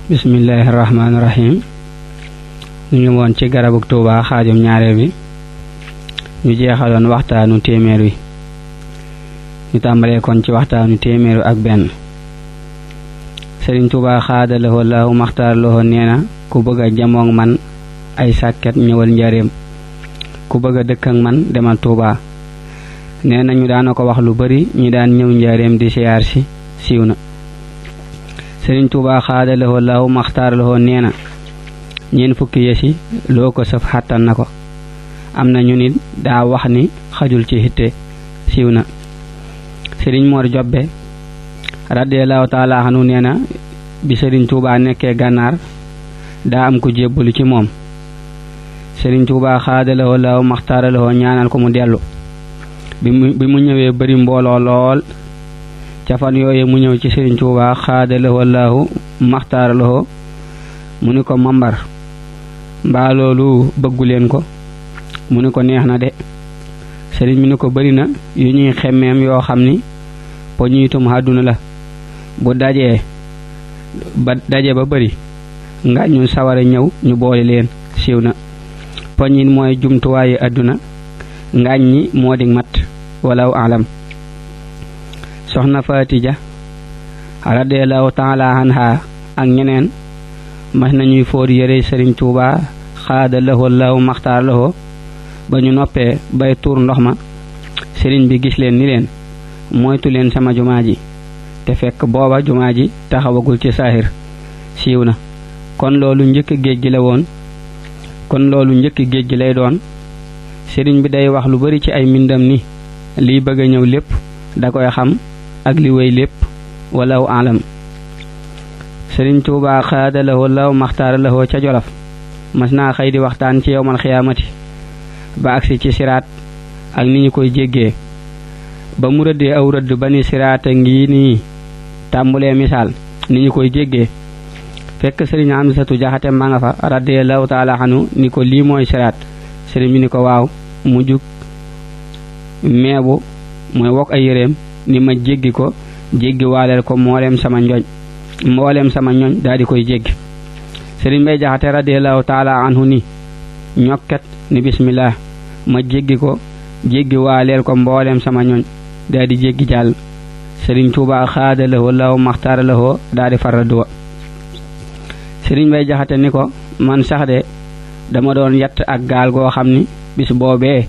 bismillahir rahmanir rahim. ñu ngi woon ci garabuk Tuuba xaajum ñaareel bi ñu jeexaloon waxtaanu téeméer wi ñu tàmbalee kon ci waxtaanu téeméeru ak benn. Sëriñ Tuuba xaadalahoo laahu maxtaar lahoo nee na ku bëgg a jamoog man ay sàkket ñëwal njaareem, ku bëgg a dëkk ak man demal Tuuba. nee na ñu daana ko wax lu bari ñi daan ñëw njaareem di siyaar si siiw na. Sëriñ Tuuba xaadalahoo laahu maxtaar lahoo nee na ñeen fukki yësi loo ko sëf xàttan na ko. am na ñu nit daa wax ni xajul ci hitte siiw na. Sëriñ Mor Jobbe radiyallahu taala anhu nee na bi Sëriñ Tuuba nekkee gànnaar daa am ku jébbulu ci moom. Sëriñ Tuuba xaadalahoo laahu maxtaar lahoo ñaanal ko mu dellu. bi mu ñëwee bari mbooloo lool ca fan yooye mu ñëw ci Sëriñ Tuuba xaadalahoo laahu maxtaar lahoo mu ni ko mambar mbaa loolu bëggu leen ko. mu ni ko neex na de. sëriñ bi ni ko bari na yu ñuy xemmeem yoo xam ni poñiitum àdduna la bu daje ba bari nga ñu sawara ñëw ñu boole leen siiw na. poñit mooy jumtuwaayu àdduna ngaañ ñi moo di mat walaw alam. soxna Faatija radiyallahu taala anha ak ñeneen mas nañuy fóot yére Sëriñ Tuuba xaadalahoo laahu maxtaar lahoo ba ñu noppee bay tuur ndox ma sëriñ bi gis leen ni leen moytu leen sama jumaa ji, te fekk booba jumaa ji taxawagul ci saahir siiw na. kon loolu njëkk géej gi la woon kon loolu njëkk géej gi lay doon. sëriñ bi day wax lu bari ci ay mbindam ni liy bëgg a ñëw lépp da koy xam ak li wéy lépp walaw alam. Sëriñ Tuuba xaadalahoo laahu maxtaar lahoo ca Jolof mas naa xëy di waxtaan ci yowmal xiyaamati ba agsi ci siraat ak ni ñu koy jéggee ba mu rëddee aw rëdd ba ni siraata ngi nii tàmbulee misaal ni ñu koy jéggee fekk sëriñ Amsatu Jaxate ma nga fa radiyallahu taala anhu ni ko lii mooy siraat. sëriñ bi ni ko waaw. mu jug meebu mooy wokk ay yéreem ni ma jéggi ko jéggi waaleel ko mbooleem sama ñoñ daldi koy jéggi. sëriñ Mbay Jaxate radiyallahu taala anhu ni ñokket ni bismillah ma jéggi ko jéggi waaleel ko mbooleem sama ñoñ daldi jéggi jàll. Sëriñ Tuuba xaadalahoo laahu maxtaar lahoo daldi farraduwa. sëriñ Mbay Jaxate ni ko man sax de dama doon yatt ak gaal goo xam ni bis boobee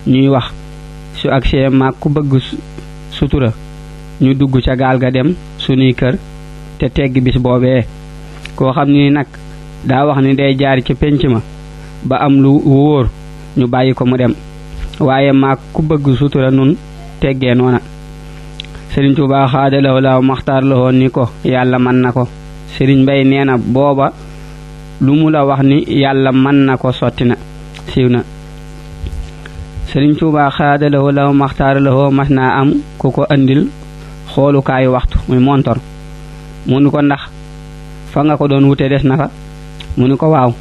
ñuy wax su agsee maag ku bëgg sutura ñu dugg ca gaal ga dem sunuy kër te tegg bis boobee. koo xam ni nag daa wax ni day jaar ci penc ma ba am lu wóor ñu bàyyi ko mu dem, waaye maag ku bëgg sutura nun teggee noona. Sëriñ Tuuba xaadalahoo laahu maxtaar lahoo ni ko yàlla mën na ko. Sëriñ Mbay nee na booba lu mu la wax ni yàlla mën na ko sotti na siiw na. Sëriñ Tuuba xaadalahoo laahu maxtaar lahoo mas naa am ku ko andil xoolukaayu waxtu muy montor. mu ni ko ndax fa nga ko doon wute des na fa. mu ni ko waaw.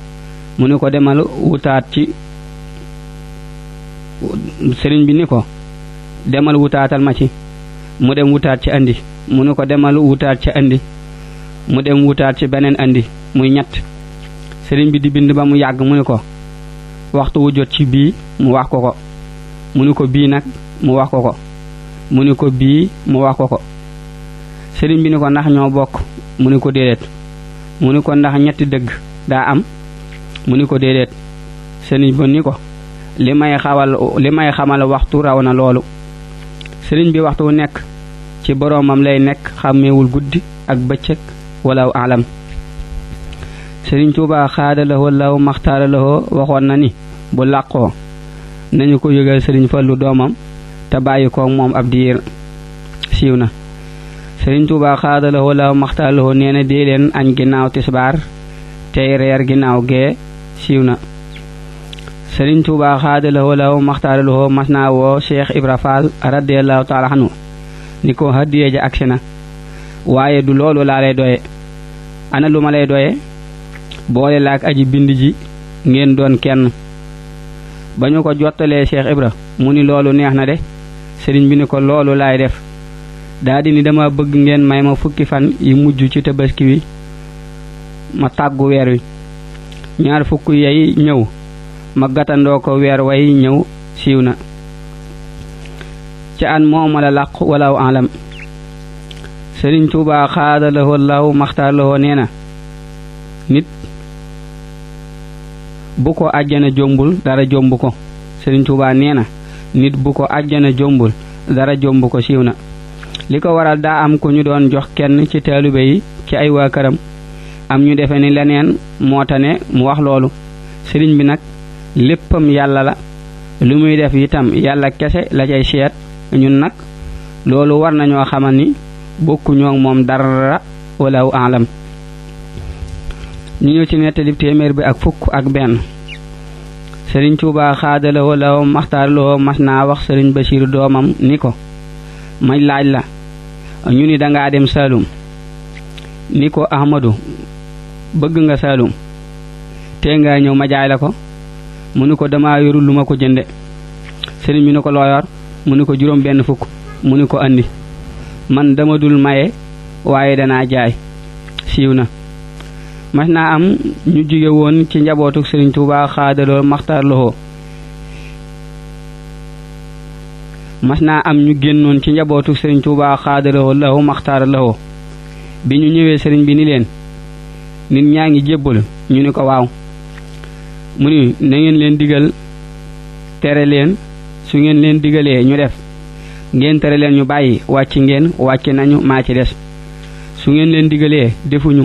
mu ni ko demal wutaat ci. sëriñ bi ni ko demal wutaatal ma ci. mu dem wutaat ci andi. mu ni ko demal wutaat ci andi. mu dem wutaat ci beneen andi muy ñett. sëriñ bi di bind ba mu yàgg mu ni ko waxtu wu jot ci bii mu wax ko ko. mu ni ko bii nag mu wax ko ko. mu ni ko bii mu wax ko ko. sëriñ bi ni ko ndax ñoo bokk. mu ni ko déedéet. mu ni ko ndax ñetti dëgg daa am. mu ni ko déedéet. sëriñ bi ni ko li may xamal waxtu raw na loolu. sëriñ bi waxtu wu nekk ci boroomam lay nekk xàmmeewul guddi ak bëccëg walaw alam. Sëriñ Tuuba xaadalahoo laahu maxtaar lahoo waxoon na ni bu làqoo nañu ko yëgal sëriñ Fallu doomam te bàyyi ko moom ab diir siiw na. Sëriñ Tuuba xaadalahoo laahu maxtaar lahoo nee na dee leen añ ginnaaw tisbaar tey reer ginnaaw gee siiw na. Sëriñ Tuuba xaadalahoo laahu maxtaar lahoo mas naa woo Cheikh Ibra Fall radiyallahu taala anhu ni ko hadiya ja agsi na, waaye du loolu laa lay doye. ana lu ma lay doye? boole laak aji bind ji ngeen doon kenn. ba ñu ko jottalee Cheikh Ibra mu ni loolu neex na de. sëriñ bi ni ko loolu laay def. daa di ni dama bëgg ngeen may ma fukki fan yi mujj ci tabaski wi ma tàggu weer wi ñaar fukk yey ñëw ma gatandoo ko weer way ñëw siiw na ci an mooma la làqu walaw alam Sëriñ Tuubaa xaada lahoo law maxtaar lahoo nee na nit bu ko àjjana jombul dara jomb ko Sëriñ Tuubaa nee na nit bu ko àjjana jombul dara jomb ko siiw na li ko waral daa am ku ñu doon jox kenn ci taalibe yi ci ay waa këram am ñu defe ni leneen moo tane mu wax loolu sëriñ bi nag léppam yàlla la lu muy def itam yàlla kese la cay seet ñun nag loolu war nañoo xamal ni bokku ñoo moom dara walaw alam ñu ñëw ci nettali téeméer bi ak fukk ak benn Sëriñ Tuubaa xaadalawoo law maxtaarloo mas naa wax Sëriñ Basiiru doomam ni ko may laaj la ñu ni dangaa dem Saalum ni ko Ahmadu bëgg nga Saalum te nga ñëw ma jaay la ko mu ni ko dama yorul lu ma ko jënde sëriñ bi ni ko looyor mu ni ko juróom benn fukk mu ni ko andi man dama dul maye waaye danaa jaay siiw na mas naa am ñu jóge woon ci njabootuk Sëriñ Tuubaa xaadaloo maxtaar loxo mas naa am ñu génnoon ci njabootuk Sëriñ Tuubaa xaadaloo lahu maxtaar loxo bi ñu ñëwee sëriñ bi ni leen nit ñaa ngi jébbal ñu ni ko waaw mu ni na ngeen leen digal tere leen su ngeen leen digalee ñu def ngeen tere leen ñu bàyyi wàcc ngeen wàcc nañu maa ci des su ngeen leen digalee defuñu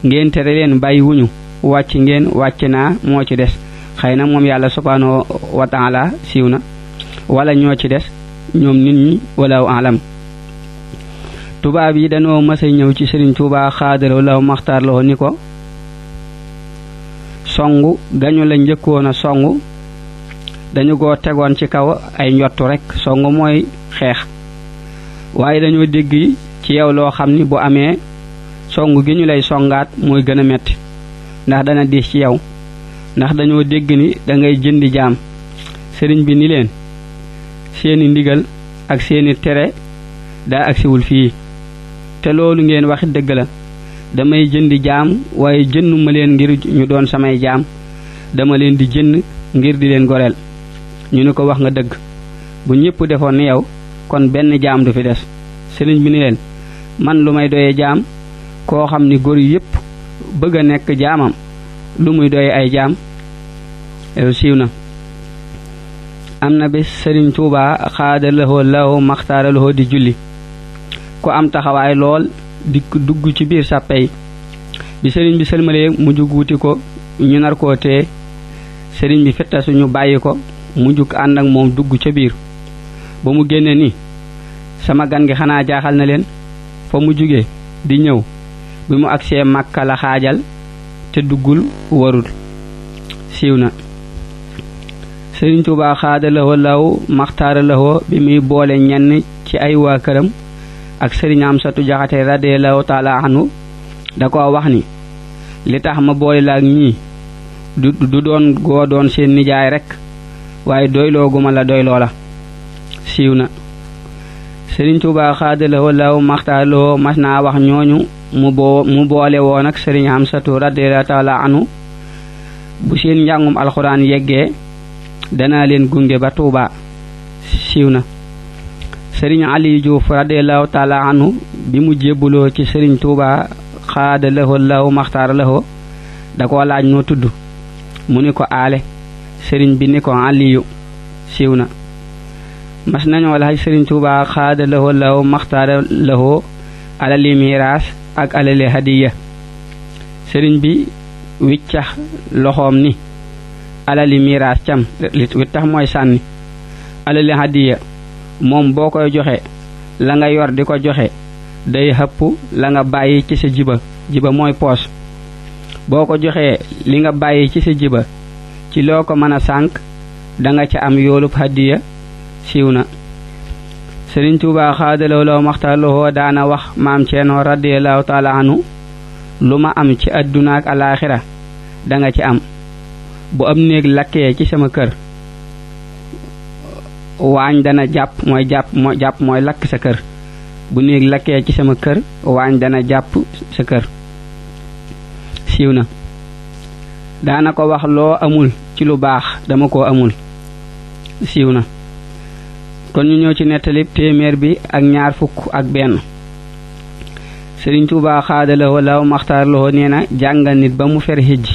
ngeen tere leen bàyyi wuñu wàcc ngeen wàcc naa moo ci des xëy na moom yàlla subhanahu wa taala siiw na wala ñoo ci des ñoom nit ñi walaw alam tubaab yi dañoo mësa ñëw ci Sëriñ Tuubaa xaadaloo law maxtaar loo ni ko songu gañu la njëkkoon a songu dañu ko tegoon ci kaw ay njottu rek songu mooy xeex waaye dañoo dégg ci yow loo xam ni bu amee songu gi ñu lay songaat mooy gën a metti ndax dana diis ci yow ndax dañoo dégg ni dangay jëndi jaam sëriñ bi ni leen seeni ndigal ak seeni tere daa agsiwul fii te loolu ngeen waxi dëgg la damay jëndi jaam waaye jënduma leen ngir ñu doon samay jaam dama leen di jënd ngir di leen goreel ñu ni ko wax nga dëgg bu ñépp defoon ni yow kon benn jaam du fi des sëriñ bi ni leen man lu may doyee jaam koo xam ni góor yépp bëgg a nekk jaamam lu muy doyee ay jaam siiw na am na bés Sëriñ Tuubaa xaada lahoo law maxtaara lahoo di julli ku am taxawaay lool di dugg ci biir sàppe yi bi sëriñ bi sëlmalee mu jug wuti ko ñu nar koo tee sëriñ bi fettasu ñu bàyyi ko mu jug ànd ak moom dugg ca biir ba mu génne ni sama gan gi xanaa jaaxal na leen fa mu jóge di ñëw bi mu agsee Makka la xaajal te duggul warul siiw na Sëriñ Tuubaa xaada lahoo law maxtaara lahoo bi muy boole ñenn ci ay waa këram ak Sëriñ Amsatu Jaxate radiyallahu taala anhu da ko wax ni li tax ma boole la ak ñii du doon goo doon seen nijaay rekk waaye doyloo guma la doyloo la siiw na Sëriñ Tuubaa xaada lahoo law maxtaara lahoo mas naa wax ñooñu mu boole woon ak Sëriñ Amsatu radiyallahu taala anhu bu seen njàngum alxuraan yeggee danaa leen gunge ba Tuubaa siiw na Sëriñ Ali Juuf radiyallahu taala anhu bi mu jébbuloo ci Sëriñ Tuubaa xaada lahoo law maxtaara lahoo da ko laaj noo tudd mu ni ko aale sëriñ bi ni ko Aliyu siiw na mas nañoo laaj Sëriñ Tuubaa xaada lahoo law maxtaara lahoo alali miraas ak alali hadiya sëriñ bi wiccax loxoom ni alali miraas cam wiccax mooy sànni alali hadiya moom boo koy joxe la nga yor di ko joxe day xëpp la nga bàyyi ci sa jiba mooy poos boo ko joxee li nga bàyyi ci sa jiba ci loo ko mën a sànk danga ca am yoolub hadiya siiw na Sëriñ Tuubaa xaadaloo law maxtaar lahoo daana wax maam Ceerno radiyallahu taala anhu lu ma am ci àdduna ak alaaxira danga ci am bu am néeg lakkee ci sama kër waañ dana jàpp mooy lakk sa kër bu néeg lakkee ci sama kër waañ dana jàpp sa kër siiw na daana ko wax loo amul ci lu baax dama ko amul siiw na kon ñu ñëw ci nettali téeméer bi ak ñaar fukk ak benn Sëriñ Tuubaa xaadalawoo law maxtaar lawoo nee na jàngal nit ba mu fer hijj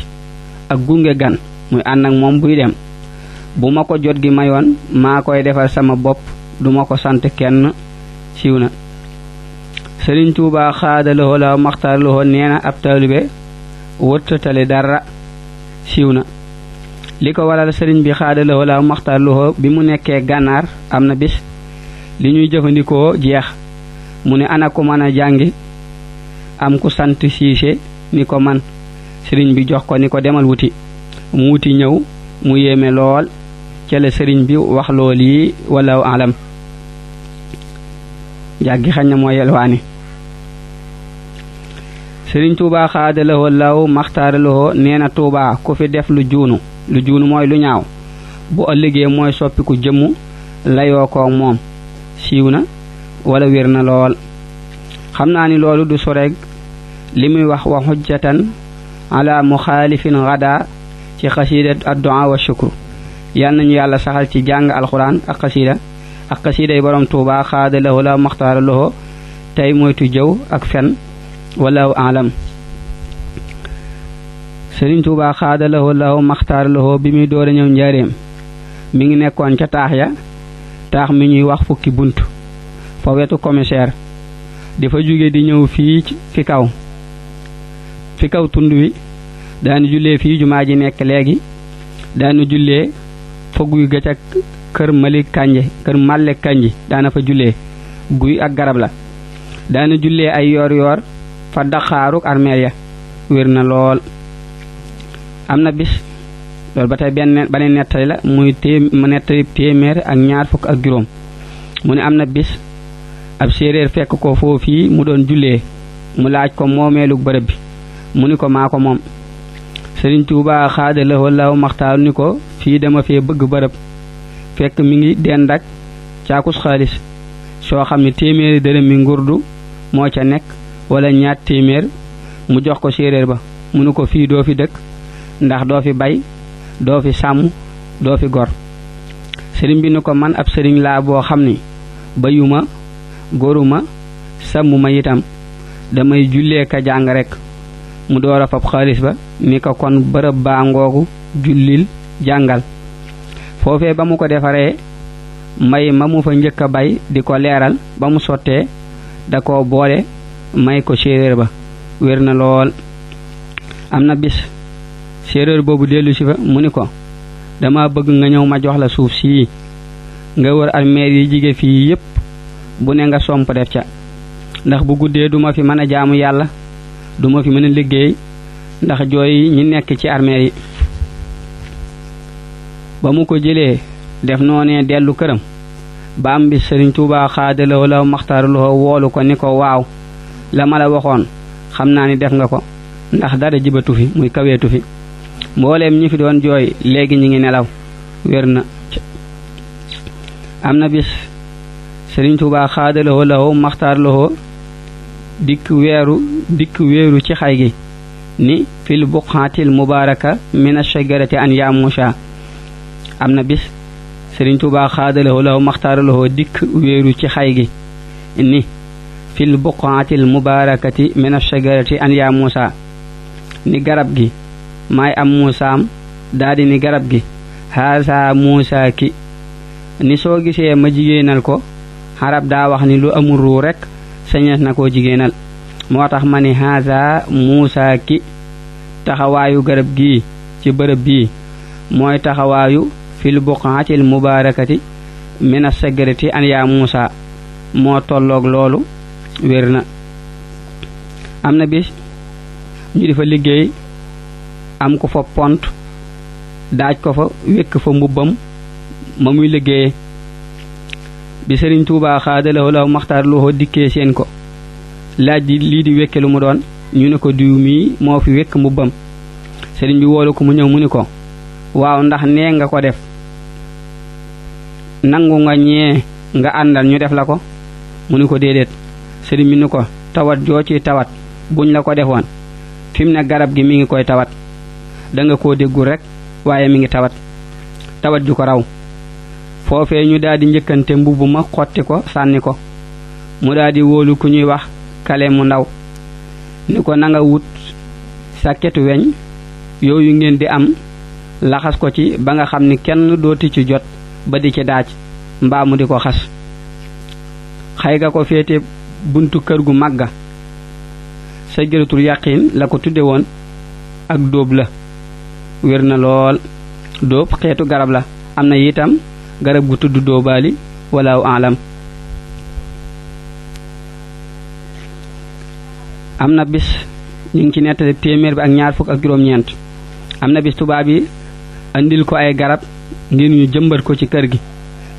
ak gunge gan muy ànd ak moom buy dem bu ma ko jot gi mayoon maa koy defal sama bopp duma ko sant kenn siiw na Sëriñ Tuubaa xaadalawoo law maxtaar lawoo nee na ab taalibe wërtatale dara siiw na li ko waral sëriñ bi xaadalawoo law maxtaar lawoo bi mu nekkee gànnaar am na bis li ñuy jëfandikoo jeex mu ne ana ku mën a jàngi am ku sant siise ni ko man sëriñ bi jox ko ni ko demal wuti mu wuti ñëw mu yéeme lool ca la sëriñ bi wax lool yi walaw alam jàggi xañ na mooy yelwaani Sëriñ Tuubaa xaadalawoo law maxtaaralawoo nee na Tuubaa ku fi def lu juunu mooy lu ñaaw bu ëllëgee mooy soppiku jëmm layoo ko moom siiw na wala wér na lool xam naa ni loolu du soreeg li muy wax wa xujjatan ala muxaalifin gada ci xasiida addu'a wa shukru yal nañu yàlla saxal ci jàng alxuraan ak xasiida yi borom Tuubaa xaadalawoo law maxtaaralawoo tey moytu jëw ak fen walaw alam Sëriñ Tuubaa xaadalawoo law maxtaaralawoo bi muy door a ñëw njaareem mi ngi nekkoon ca taax mi ñuy wax fukki bunt fa wetu commissaire di fa jóge di ñëw fii fi kaw tund wi daanu jullee fii jumaa ji nekk léegi daanu jullee fa guy ga ca kër Màlle Kànji daana fa jullee guy ak garab la daanu jullee ay yoor fa daxaaruk armeel ya wér na lool am na bis loolu ba tey beneen nettali la muy nettali téeméer ak ñaar fukk ak juróom mu ne am na bis ab séeréer fekk ko foofii mu doon jullee mu laaj ko moomeelu bërëb bi mu ni ko maa ko moom Sëriñ Tuubaa xaadalawoo law maxtaar ni ko fii dama fee bëgg bërëb fekk mi ngi dend ak caakus xaalis soo xam ne téeméeri dërëm mi ngurdu moo ca nekk wala ñaar téeméer mu jox ko séeréer ba mu ni ko fii doo fi dëkk ndax doo fi bay doo fi sàmm doo fi gor sëriñ bi ni ko man ab sëriñ laa boo xam ni bayuma goruma sàmmuma itam damay jullee ka jàng rekk mu door a fab xaalis ba ni ko kon bërëb baa ngoogu jullil jàngal foofee ba mu ko defaree may ma mu fa njëkk a bay di ko leeral ba mu sottee da ko boole may ko séeréer ba wér na lool am na bis séeréer boobu dellu si fa mu ni ko dama bëgg nga ñëw ma jox la suuf sii nga wër armeer yi jige fii yépp bu ne nga somp def ca ndax bu guddee duma fi mën a jaamu yàlla duma fi mën a liggéey ndax jooy ñi nekk ci armeer yi ba mu ko jëlee def noonee dellu këram ba am bis Sëriñ Tuubaa xaadalawoo law maxtaaralawoo woolu ko ni ko waaw la ma la waxoon xam naa ni def nga ko ndax dara jibatu fi muy kaweetu fi mbooleem ñi fi doon jooy léegi ñi ngi nelaw wér na am na bis Sëriñ Tuubaa xaadalawoo law maxtaaralawoo dikk weeru ci xay gi ni fil buqaatil mubaaraka min ash-shajarati an yaa Muusaa am na bis Sëriñ Tuubaa xaadalawoo law maxtaaralawoo dikk weeru ci xay gi ni fil buqaatil mubaarakati min ash-shajarati an yaa Muusaa ni garab gi maay am Muusaam daldi ni garab gi haasa Muusaa ki ni soo gisee ma jigéenal ko xarab daa wax ni lu amul ruu rekk sañees na koo jigéenal moo tax ma ni haasa Muusaa ki taxawaayu garab gii ci bërëb bii mooy taxawaayu fil buqaatil mubaarakati min ash-shajarati an yaa Muusaa moo tolloog loolu wér na am na bis ñu di fa liggéey am ko fa pont daaj ko fa wékk fa mbubbam ma muy liggéeye bi Sëriñ Tuubaa xaadalawoo law maxtaaralawoo dikkee seen ko laaj di lii di wékke lu mu doon ñu ne ko diw mii moo fi wékk mbubbam sëriñ bi woolu ko mu ñëw mu ni ko waaw ndax nee nga ko def nangu nga ñee nga àndal ñu def la ko mu ni ko déedéet sëriñ bi ni ko tawat joo ci tawat buñ la ko defoon fim ne garab gi mi ngi koy tawat da nga ko déggul rek waaye mi ngi tawat ju ko raw foofee ñu daldi njëkkante mbubu ma xotti ko sànni ko mu daldi wóolu ku ñuy wax kale mu ndaw ni ko nanga wut sàkketu weñ yooyu ngeen di am laxas ko ci ba nga xam ni kenn dooti ci jot ba di ci daaj mbaa mu di ko xas xay ga ko féete buntu kër gu màgga sajaratul yaqin la ko tudde woon ak dóob la wér na lool dóob xeetu garab la am na itam garab gu tudd dóobaali walaaw alam am na bis ñu ngi ci nettali téeméer bi ak ñaar fukk ak juróom-ñeent am na bis tubaab yi andil ko ay garab ngir ñu jëmbat ko ci kër gi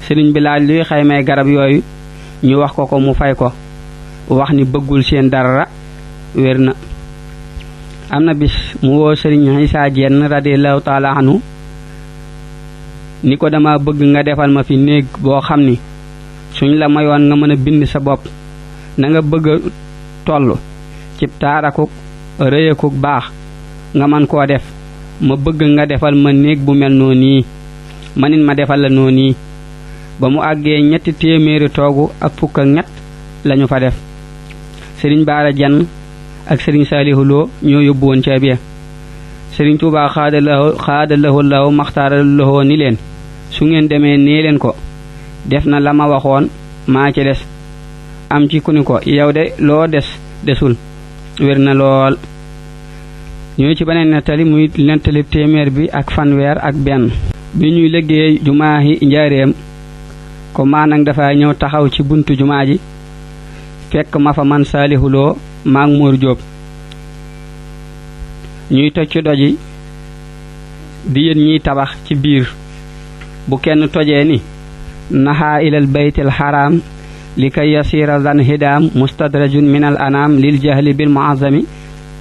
sëriñ bi laaj luy xaymay garab yooyu ñu wax ko mu fay ko wax ni bëggul seen dara wér na am na bis mu woo sëriñ Isaa Jenn radiyallahu taala anhu ni ko dama bëgg nga defal ma fi néeg boo xam ni suñ la mayoon nga mën a bind sa bopp na nga bëgg a toll cib taarakuk rëyakuk baax nga man koo def ma bëgg nga defal ma néeg bu mel noonu manit ma defal la noonu ba mu àggee 300 toogu ak fukk ak ñett lañu fa def sëriñ Baara Jenn ak sëriñ Saalihu Lo ñoo yóbbu woon ca biir sëriñ Tuubaa xaadalahoo law maxtaaralahoo ni leen su ngeen demee nee leen ko def na la ma waxoon maa ci des am ci ku ni ko yow de loo desul wér na lool ñooy ci beneen nettali muy nettali téeméer bi ak fanweer ak benn bi ñuy liggéey jumaahi njaareem ko maanang dafa ñëw taxaw ci buntu jumaa ji fekk ma fa man Saalihu Lo maag Móor Jóob ñuy toj ci doji di yéen ñiy tabax ci biir bu kenn tojee ni naxaa ilal baytil xaraam li kay yasira zan hidaam mustadrajun min al anaam lil jahli bil muazami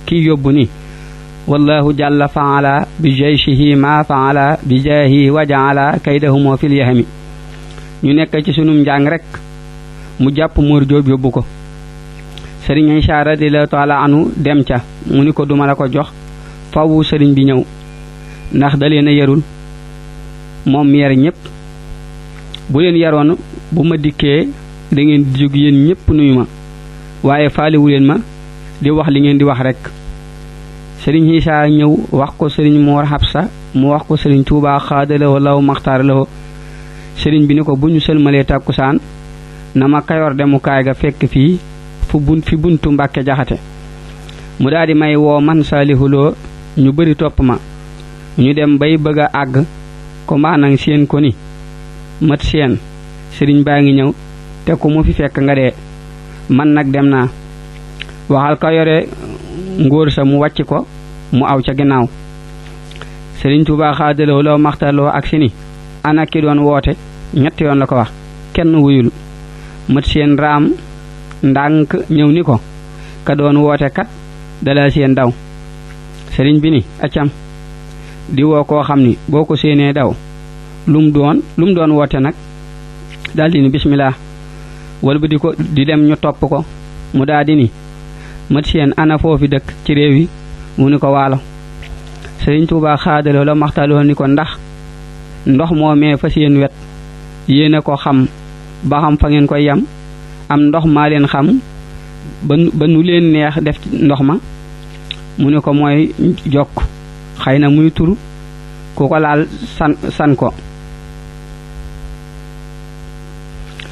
kii yóbbu ni wallahu jalla faala bi jayshihi ma faala bi jaahi wa jaala kaydahumoo fil yahmi ñu nekk ci sunum njàng rek mu jàpp Móor Jóob yóbbu ko sëriñ Isaa radiyallahu taala anhu dem ca mu ni ko duma la ko jox fawwu sëriñ bi ñëw ndax da leen a yarul moom mi yar ñépp bu leen yaroon bu ma dikkee da ngeen di jóg yéen ñépp nuyu ma waaye faaliwu leen ma di wax li ngeen di wax rek sëriñ Isaa ñëw wax ko sëriñ Moor Xabsa mu wax ko sëriñ Tuubaa xaadalawoo law maxtaaralawoo sëriñ bi ni ko bu ñu sëlmalee tàkkusaan na ma Kayoor demukaay ga fekk fii fi buntu Mbàkke Jaxate mu daldi may woo man Saalihu Lo ñu bari topp ma ñu dem bay bëgg a àgg ko maanang seen ko ni mat seen sëriñ baa ngi ñëw te ku mu fi fekk nga dee man nag dem naa waxal ka yore ngóor sa mu wàcc ko mu aw ca ginnaaw sëriñ Tuubaa xaadaloo law maxtaloo ak si ni ana ki doon woote 3 yoon la ko wax kenn wuyul mat seen raam ndànk ñëw ni ko ka doon woote kat dala seen daw sëriñ bi ni accam di woo koo xam ni boo ko séenee daw lum doon woote nag daldi ni bismillah wala ba di dem ñu topp ko mu daldi ni mat seen ana foofi dëkk ci réew yi mu ni ko waalo sëriñ Tuubaa xaadaloo la maxtaloo ni ko ndax ndox moomee fa seen wet yéen a ko xam ba xam fa ngeen koy yam am ndox maa leen xam ba nu leen neex def ndox ma mu ne ko mooy jokk xëy na muy tur ku ko laal san ko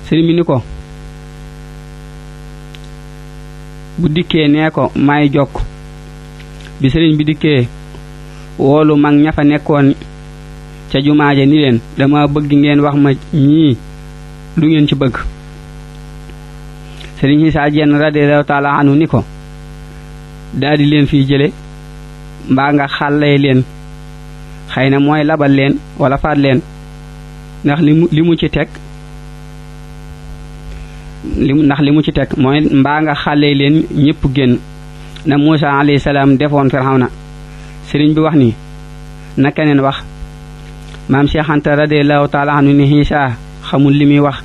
sëriñ bi ni ko bu dikkee nee ko may jokk bi sëriñ bi dikkee woolu mag ña fa nekkoon ca jumaaje ni leen dama bëgg ngeen wax ma ñii lu ngeen ci bëgg sëriñ Isaa Jenn radiyallahu taala anhu ni ko daldi leen fiy jële mbaa nga xàllee leen xëy na mooy labal leen wala faat leen ndax li mu ci teg mooy mbaa nga xàllee leen ñépp génn na Muusaa alayhi salaam defoon Firawna sëriñ bi wax ni na keneen wax maam Cheikh Anta radiyallahu taala anhu ni Isaa xamul li muy wax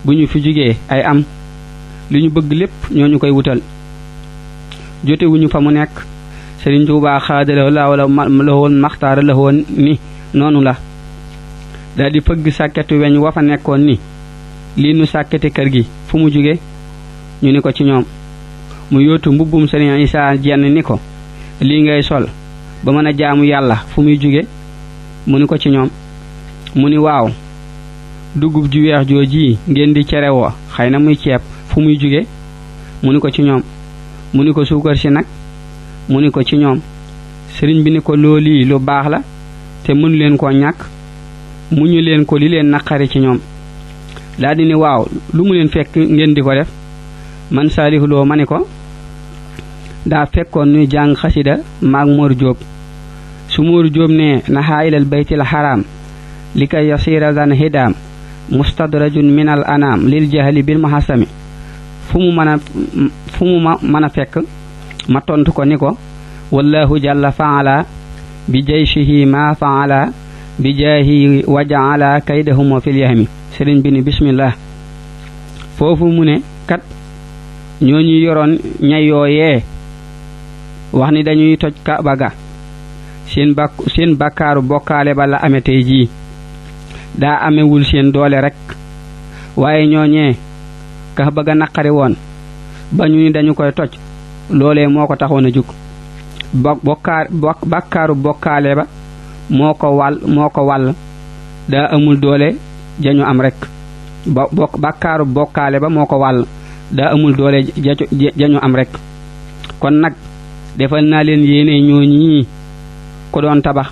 bu ñu fi jugee ay am li ñu bëgg lépp ñoo ñu koy wutal jotewuñu fa mu nekk Sëriñ Tuubaa xaadalawoo lawoo maxtaara lawoo ni noonu la daal di fëgg sàkketu weñ wa fa nekkoon ni lii nu sàkkete kër gi fu mu jóge ñu ni ko ci ñoom mu yóotu mbubbum Sëriñ Isaa jenn ni ko lii ngay sol ba mën a jaamu yàlla fu muy jóge mu ni ko ci ñoom mu ni waaw dugub ju weex jooji ngeen di cere woo xëy na muy ceeb fu muy jóge mu ni ko ci ñoom mu ni ko suukar si nag mu ni ko ci ñoom sëriñ bi ni ko loolii lu baax la te mënu leen koo ñàkk mu ñu leen ko li leen naqari ci ñoom daal di ni waaw lu mu leen fekk ngeen di ko def man Saalihu Lo ma ni ko daa fekkoon nuy jàng xasida maag Mor Jóob su Mor Jóob ne naxaa ilal baytil xaraam li kay yasira zan hidaam mustadrajun minal anaam lil jahli bil mahasami fu mu mën a fekk ma tontu ko ni ko wallahu jalla faala bi jayshihi ma faala bi jaahi wajaala kaydahum fil yahmi sëriñ bi ni bismillah foofu mu ne kat ñooñu yoroon ñay yooyee wax ni dañuy toj Kaaba ga seen bakkaaru bokkaale ba la ame tey jii daa amewul seen doole rek waaye ñooñee Kaaba ga naqari woon ba ñu ni dañu koy toj loolee moo ko taxoon a jug bakkaaru bokkaale ba moo ko wàll daa amul doole jañu am rek bakkaaru bokkaale ba moo ko wàll daa amul doole jañu am rek kon nag defal naa leen yéene ñooñi ko doon tabax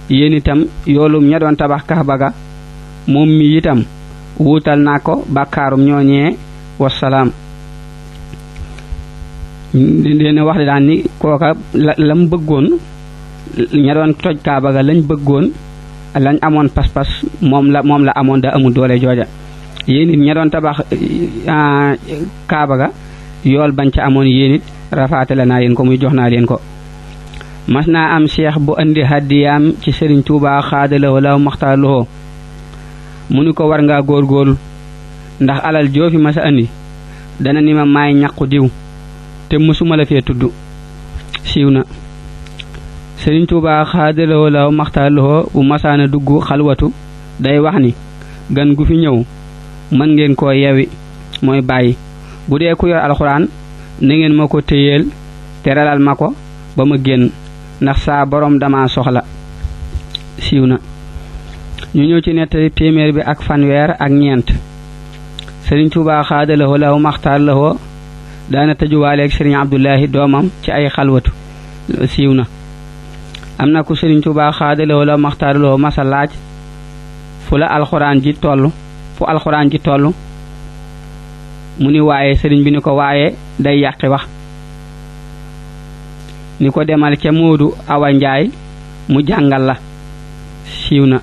yéen itam yoolum ña doon tabax Kaaba ga moom mi itam wuutal naa ko bakkaarum ñooñee wasalaam leen wax daan ni kooka lam bëggoon ña doon toj Kaaba ga lañ bëggoon lañ amoon pas-pas moom la amoon da amul doole jooja yéen it ña doon tabax Kaaba ga yool bañ ca amoon yéen it rafaatale naa leen ko muy jox naa leen ko mas naa am cheikh bu andi hadiyaam ci Sëriñ Tuubaa xaadalawoo law maxtaarlowoo mu ni ko war ngaa góorgóorlu ndax alal joofi ma sa andi dana ni ma maay ñaqu diw te mësuma la fee tudd siiw na Sëriñ Tuubaa xaadalawoo law maxtaarlowoo bu masaana dugg xalwatu day wax ni gan gu fi ñëw mën ngeen koo yewi mooy bàyyi bu dee ku yor alxuraan na ngeen ma ko téyeel te ralal ma ko ba ma génn ndax saa borom dama soxla siiw na ñu ñëw ci nettali téeméer bi ak fanweer ak ñeent Sëriñ Tuubaa xaadalawoo law maxtaarlowoo daana tëjuwaaleeg Sëriñ Abdullahi doomam ci ay xalwatu siiw na am na ku Sëriñ Tuubaa xaadalawoo law maxtaarlowoo masa laaj fu alxuraan ji toll mu ni waaye sëriñ bi ni ko waaye day yàqi wax ni ko demal ca Moodu Awa Njaay mu jàngal la siiw na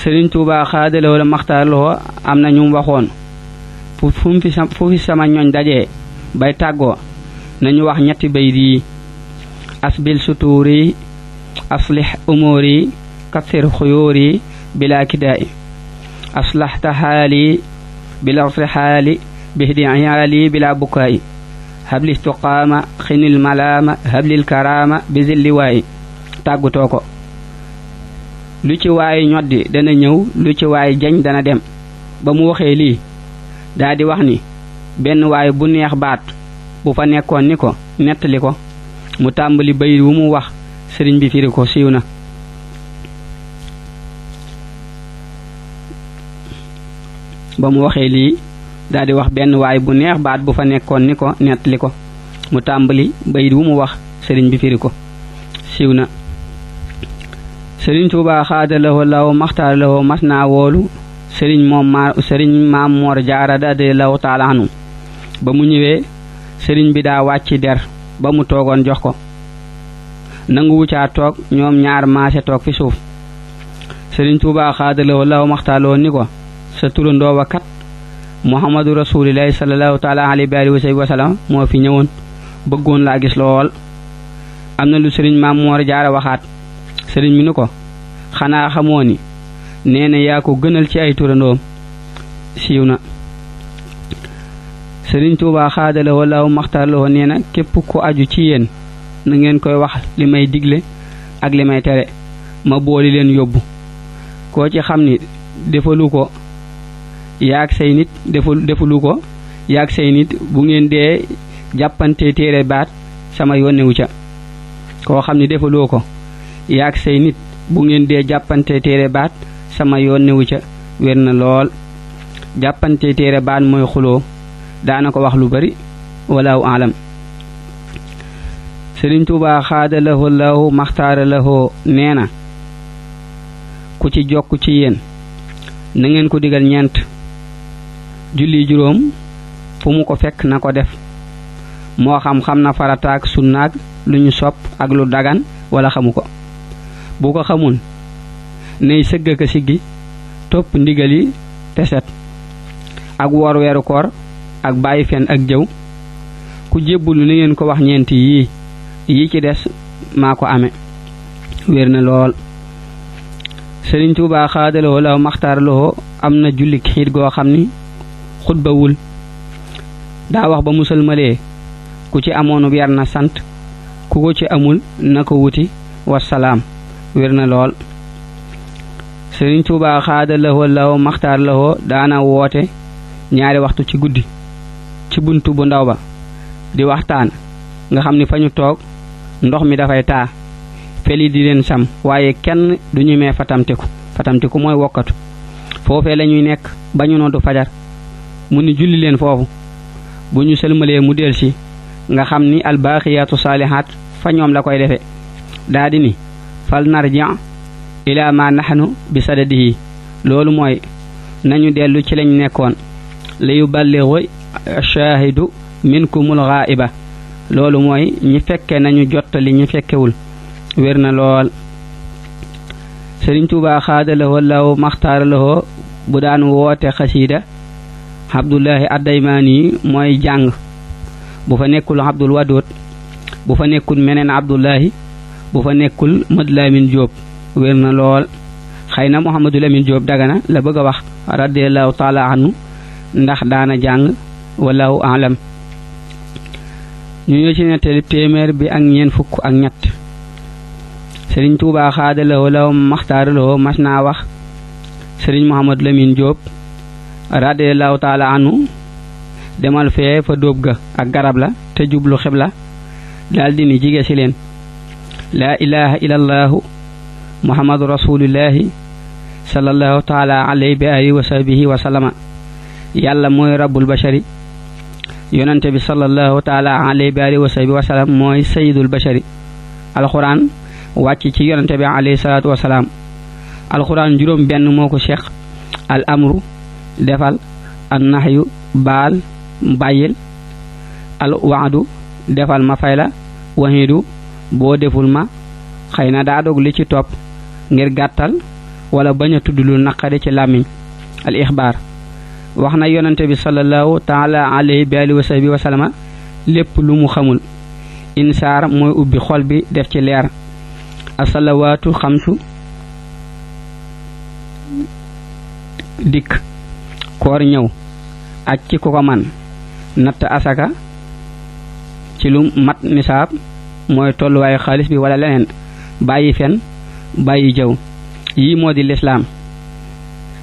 Sëriñ Tuubaa xaadalawoo la maxtaarlowoo am na ñu waxoon fu fi sama ñooñ dajee bay tàggoo nañu wax ñetti bayit yi asbil sutuuri aslih umuuri kassir xuyuuri bila kidaay aslahta haali bila irtihaali bihdi iyaali bila bukaayi habli istiqaama xinil malaama hablil karaama bizilli waayi tàggutoo ko lu ci waay ñoddi dana ñëw lu ci waay jañ dana dem ba mu waxee lii daa di wax ni benn waay bu neex baat bu fa nekkoon ni ko nettali ko mu tàmbali bayit wu mu wax sëriñ bi firi ko siiw na ba mu waxee lii daa di wax benn waay bu neex baat bu fa nekkoon ni ko nettali ko mu tàmbali bayit wu mu wax sëriñ bi firi ko siiw na Sëriñ Tuubaa xaadalawoo law maxtaarlowoo mas naa woolu sëriñ maam Moor Jaara radiyallaahu taala anhu ba mu ñëwee sëriñ bi daa wàcci der ba mu toogoon jox ko nanguwu caa toog ñoom ñaar maase toog fi suuf Sëriñ Tuubaa xaadalawoo law maxtaarlowoo ni ko sa turandoo wa kat Muhammadu rasuulillaahi sallallaahu taala alayhi wa sallam moo fi ñëwoon bëggoon laa gis lool am na lu sëriñ maam Moor Jaara waxaat sëriñ mi ni ko xanaa xamoo ni nee na yaa ko gënal ci ay turandoom siiw na Sëriñ Tuubaa xaadalawoo law maxtaarlowoo nee na képp ku aju ci yéen na ngeen koy wax li may digle ak li may tere ma booli leen yóbbu koo ci xam ni defalu ko yaag say nit defulu ko yaag say nit bu ngeen dee jàppante téere baat sama yónnewu ca koo xam ni defaloo ko yaag say nit bu ngeen dee jàppante téere baat sama yónnewu ca wér na lool jàppante téere baat mooy xuloo daana ko wax lu bari walaahu alam Sëriñ Tuubaa xaada lahu lahu maxtaara lahu nee na ku ci jokk ci yéen na ngeen ko digal ñeent julli juróom fu mu ko fekk na ko def moo xam na farataak sunnaak lu ñu sopp ak lu dagan wala xamu ko bu ko xamul nay sëgg ka siggi topp ndigal yi te set ak woor weeru koor ak bàyyi fen ak jëw ku jébbulu ni ngeen ko wax ñeenti yi ci des maa ko amee wér na lool Sëriñ Tuubaa xaadaloo la maxtaaraloo am na julli xiit goo xam ni xutbawul daa wax ba musalmalee ku ci amoonu yar na sant ku ko ci amul na ko wuti wasalaam wér na lool Sëriñ Tuubaa xaadaloo la maxtaaraloo daana woote ñaari waxtu ci guddi ci buntu bu ndaw ba di waxtaan nga xam ni fa ñu toog ndox mi dafay taa feli di leen sam waaye kenn du ñu mee fatamtiku mooy wokkatu foofee la ñuy nekk ba ñu noddu fajar mu ni julli leen foofu bu ñu sëlmalee mu delsi nga xam ni albaaqiyaatu saalihaat fa ñoom la koy defe daa di ni fal narji ila ma nahnu bi sadadihi loolu mooy nañu dellu ci lañ nekkoon li yuballighu shaahidu minkumul ghaiba loolu mooy ñi fekke nañu jottali ñi fekkewul wér na lool Sëriñ Tuubaa xaadalawoo law maxtaaralawoo bu daan woote xasiida Abdullahi Addaymaani mooy jàng bu fa nekkul Abdul Wadoot bu fa nekkul meneen Abdullahi bu fa nekkul Mad Lamin Jóob wér na lool xëy na Muhammadu Lamin Jóob Dagana la bëgg a wax radiyallahu taala anhu ndax daana jàng wallahu alam ñu ñëw ci nettali téeméer bi ak ñeent fukk ak ñett Sëriñ Tuubaa xaadalawoo law maxtaaralawoo mas naa wax Sëriñ Muhammadu Lamin Jóob radiyallahu taala anhu demal fee fa dóob ga ak garab la te jublu xibla daldi ni jige ci leen laa ilaha illallahu muhammadu rasulillahi sallallahu taala alayhi bi alihi wa sahbihi wa sallama yàlla mooy rabbul bashari yonante bi sallallahu taala alayhi bi alihi wa sahbihi wa sallam mooy sayyidul bashari alquran wàcc ci yonante bi alayhi salatu wa salaam alquran juróom benn moo ko cheikh al amru defal an nahyu baal bàyyil al waadu defal ma fay la waxiidu boo deful ma xëy na daa dog li ci topp ngir gàttal wala bañ a tudd lu naqari ci làmmiñ al ixbaar wax na yonante bi sallallahu taala alayhi bi alihi wa sahbihi wa sallama lépp lu mu xamul insaar mooy ubbi xol bi def ci leer asalawaatu xamsu dikk koor ñëw aj ci ku ko man natt asaka ci lu mat nisaab mooy tolluwaayu xaalis bi wala leneen bàyyi fen bàyyi jëw yii moo di lislaam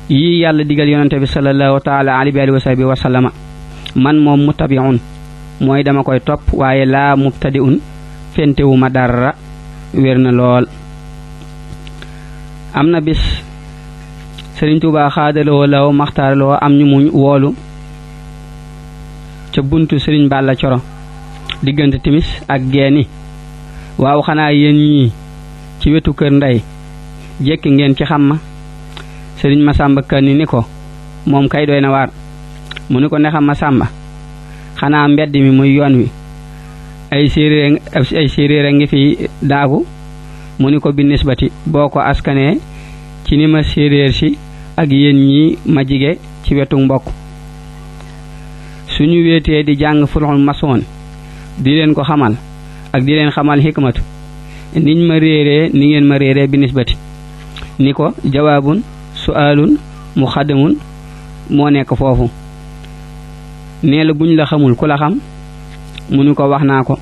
yii yàlla digal yonante bi sallallahu taala alayhi wa sahbihi wa sallama man moom muttabi'un mooy dama koy topp waaye laa mubtadi'un fentewuma dara wér na lool am na bis Sëriñ Tuubaa xaadaloo law maxtaaraloo am ñu muñ woolu ca buntu Sëriñ Balla Coro diggante timis ak geeni waaw xanaa yéen ñii ci wetu kër ndey jekki ngeen ci xam ma Sëriñ Masamba Kanni ni ko moom kay doy na waar mu ni ko ne xam Masamba xanaa mbedd mi muy yoon wi ay séeréer a ngi fi daagu mu ni ko bi nisbati boo ko askanee ci ni ma séeréer si ak yéen ñi ma jige ci wetu mbokk suñu wéetee di jàng fulxul masoon di leen ko xamal ak di leen xamal xikmatu niñ ma réeree ni ngeen ma réeree bi nisbati ni ko jawaabun su'aalun muxaddamun moo nekk foofu nee la buñ la xamul ku la xam mu ni ko wax naa ko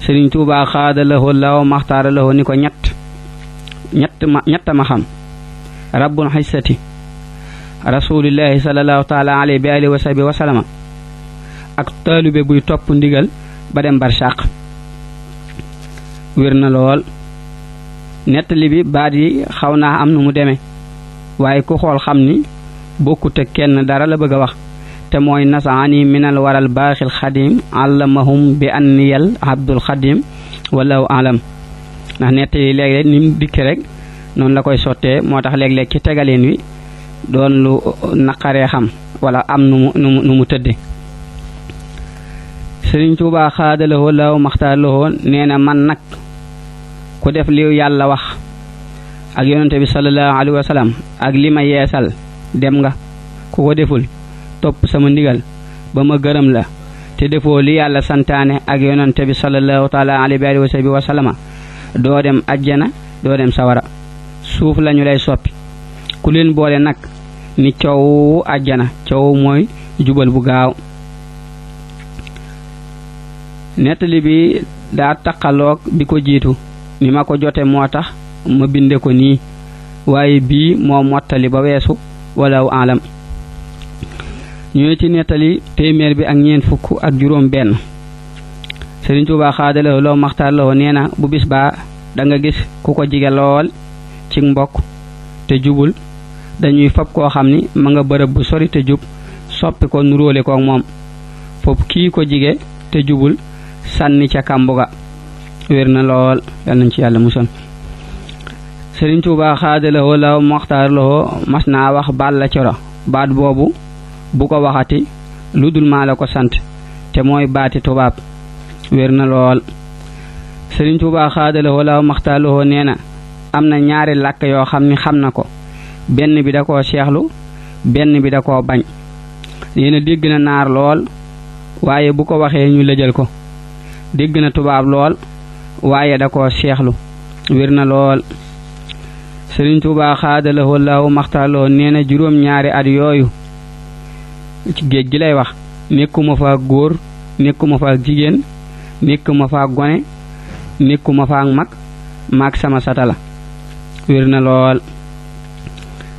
Sëriñ Tuubaa xaadalahoo law maxtaaralahoo ni ko ñett ma xam rabbul xissati rasulillahi sallallahu taala alayhi bi alihi wa sahbihi wa sallama ak taalube buy topp ndigal ba dem barsàq wér na lool nettali bi baat yi xaw naa am nu mu demee waaye ku xool xam ni bokkut ak kenn dara la bëgg a wax te mooy nasaani minal waral baaxil xadim allamahum bi anniyal abdul xadim wallahu alam ndax nettali léeg-léeg ni mu dikk rek noonu la koy sottee moo tax léeg-léeg ci tegaleen wi doon lu naqaree xam wala am nu mu tëdde Sëriñ Tuubaa xaadalahoo law maxtaaralahoo nee na man nag ku def li yàlla wax ak yonente bi sallallahu alayhi wa sallam ak li ma yeesal dem nga ku ko deful topp sama ndigal ba ma gërëm la te defoo li yàlla santaane ak yonente bi sallallahu taala alayhi wa sallama doo dem ajjana doo dem sawara suuf lañu lay soppi ku leen boole nag ni coow ajjana coow mooy jubal bu gaaw nettali bi daa taqaloog bi ko jiitu ni ma ko jote moo tax ma binde ko nii waaye bii moo mottali ba weesu walaw alam ñëwee ci nettali téeméer bi ak ñeent fukk ak juróom benn Sëriñ Tuubaa xaadalahoo law maxtaaralahoo nee na bu bis baa da nga gis ku ko jige lool ci mbokk te jubul dañuy fab koo xam ni ma nga bërëb bu sori te jub soppi ko nuróole koog moom foofu kii ko jige te jubul sànni ca kàmbuga wér na lool yal nañ ci yàlla musal Sëriñ Tuubaa xaadalahoo law maxtaaralahoo mas naa wax Balla Coro baat boobu bu ko waxati lu dul maa la ko sant te mooy baati tubaab wér na lool Sëriñ Tuubaa xaadalahoo law maxtaaralahoo nee na am na ñaari làkk yoo xam ni xam na ko benn bi da koo seexlu benn bi da koo bañ nee na dégg na naar lool waaye bu ko waxee ñu lëjal ko dégg na tubaab lool waaye da koo seexlu wér na lool Sëriñ Tuubaa xaadalahoo law maxtaaralahoo nee na juróom ñaari at yooyu ci géej gi lay wax nekkuma fa góor nekkuma fa jigéen nekkuma fa gone nekkuma fa mag maag sama satala wér na lool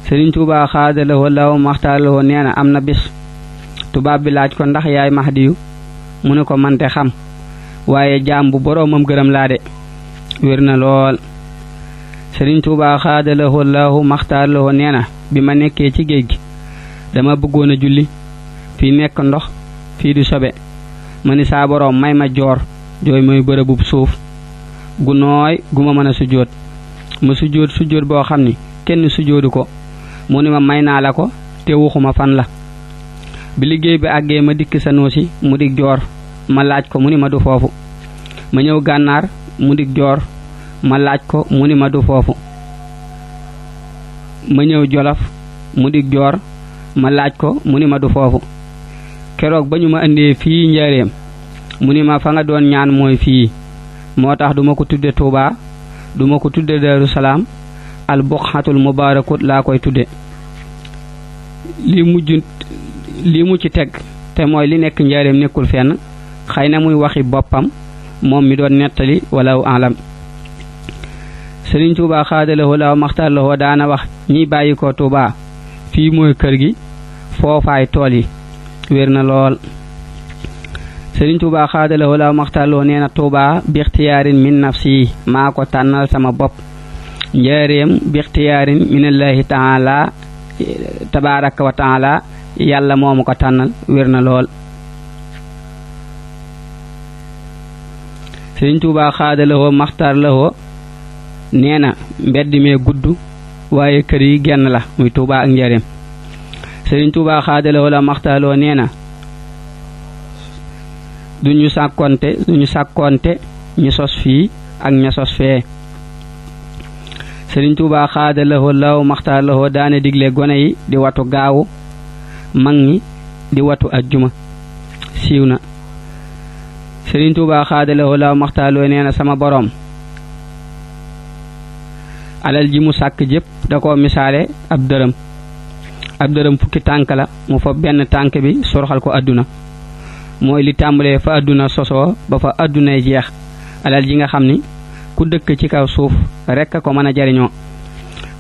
Sëriñ Tuubaa xaadalahoo law maxtaaralahoo nee na am na bis tubaab bi laaj ko ndax yaay Mahdiyu mu ne ko mante xam waaye jaam bu boroomam gërëm laa de wér na lool Sëriñ Tuubaa xaadalahoo law maxtaaralahoo nee na bi ma nekkee ci géej gi dama bëggoon a julli fii nekk ndox fii di sobe ma ni saa boroom may ma joor jooy mooy bërëbub suuf gu nooy gu ma mën a sujjóot ma sujjóot boo xam ni kenn sujjóodu ko mu ni ma may naa la ko te waxuma fan la bi liggéey bi àggee ma dikk Sanusi mu dig joor ma laaj ko mu ni ma du foofu ma ñëw Gànnaar mu dig joor ma laaj ko mu ni ma du foofu ma ñëw Jolof mu dig joor ma laaj ko mu ni ma du foofu keroog ba ñu ma indee fii Njaaréem mu ni ma fa nga doon ñaan mooy fii moo tax duma ko tudde Tuubaa duma ko tudde Daaru Salaam al buqatul mubaarakut laa koy tudde li mu ci teg te mooy li nekk Njaaréem nekkul fenn xëy na muy waxi boppam moom mi doon nettali walaw alam Sëriñ Tuubaa xaadalahoo law maxtaaralahoo daana wax ñiy bàyyi ko Tuubaa fii mooy kër gi foofaay tool yi wér na lool Sëriñ Tuubaa xaadalahoo law maxtaaralahoo nee na Tuubaa bixtiyaarin min nafsi maa ko tànnal sama bopp Njaaréem bixtiyaarin minallahi taala tabaaraka wa taala yàlla moomu ko tànnal wér na lool Sëriñ Tuubaa xaadalahoo maxtaaralahoo nee na mbedd mee gudd waaye kër yi genn la muy Tuubaa ak Njaaréem Sëriñ Tuubaa xaadalahoo la maxtaaralahoo nee na duñu sàkkonte ñu sos fii ak ña sos fee Sëriñ Tuubaa xaadalahoo law maxtaaralahoo daane digle gone yi di watu gaawu mag ñi di watu ajjuma siiw na Sëriñ Tuubaa xaadalahoo law maxtaaralahoo nee na sama boroom alal ji mu sàkk jépp da ko misaale ab dërëm fukki tànk la mu fa benn tànk bi sorxal ko àdduna mooy li tàmbalee fa àdduna sosoo ba fa àddunay jeex alal ji nga xamni ku dëkk ci kaw suuf rek ko mëna jariño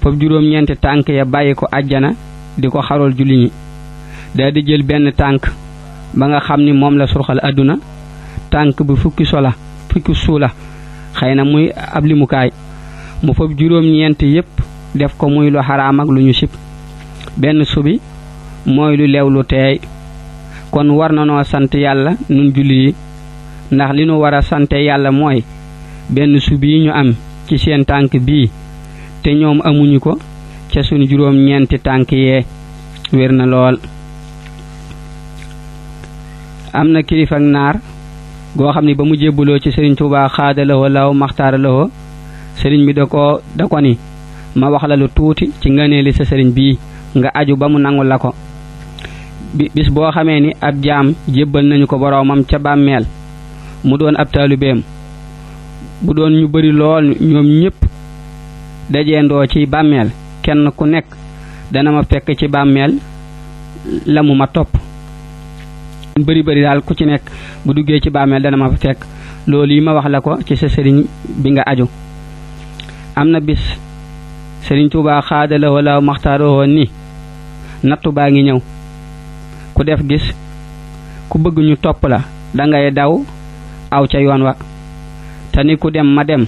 fop juroom ñent tank ya bayiko aljana diko xarol julli ñi da di jël benn tank ba nga xamni mom la surxal aduna tank bu fukki suula xeyna muy ab limukaay mu fop juroom ñent yépp def ko muy lu haram ak lu ñu sip benn subi moy lu lew lu teey kon war na no sante yalla nun julli ndax li nu wara sante yalla moy benn subi ñu am ci seen tank bi te ñoom amuñu ko ci suñu juroom ñenti tank yee wërna lool amna kilifa ak naar go xamni ba mu jébbulo ci Serigne Touba xaadalawoo law maxtaaralawoo Serigne bi da ko ni ma wax la lu tuuti ci ngëneeli sa Serigne bi nga aju ba mu nangul la ko bis boo xamee ni ab jaam jébbal nañu ko boroomam ca bàmmeel mu doon ab taalibeem bu doon ñu bari lool ñoom ñépp dajeendoo ci bàmmeel kenn ku nekk dana ma fekk ci bàmmeel la mu ma topp bari daal ku ci nekk bu duggee ci bàmmeel dana ma fekk loolu yi ma wax la ko ci sa sëriñ bi nga aju am na bis Sëriñ Tuubaa xaadalawoo law maxtaaroo ni nattu baa ngi ñëw ku def gis ku bëgg ñu topp la dangay daw aw ca yoon wa te ni ku dem ma dem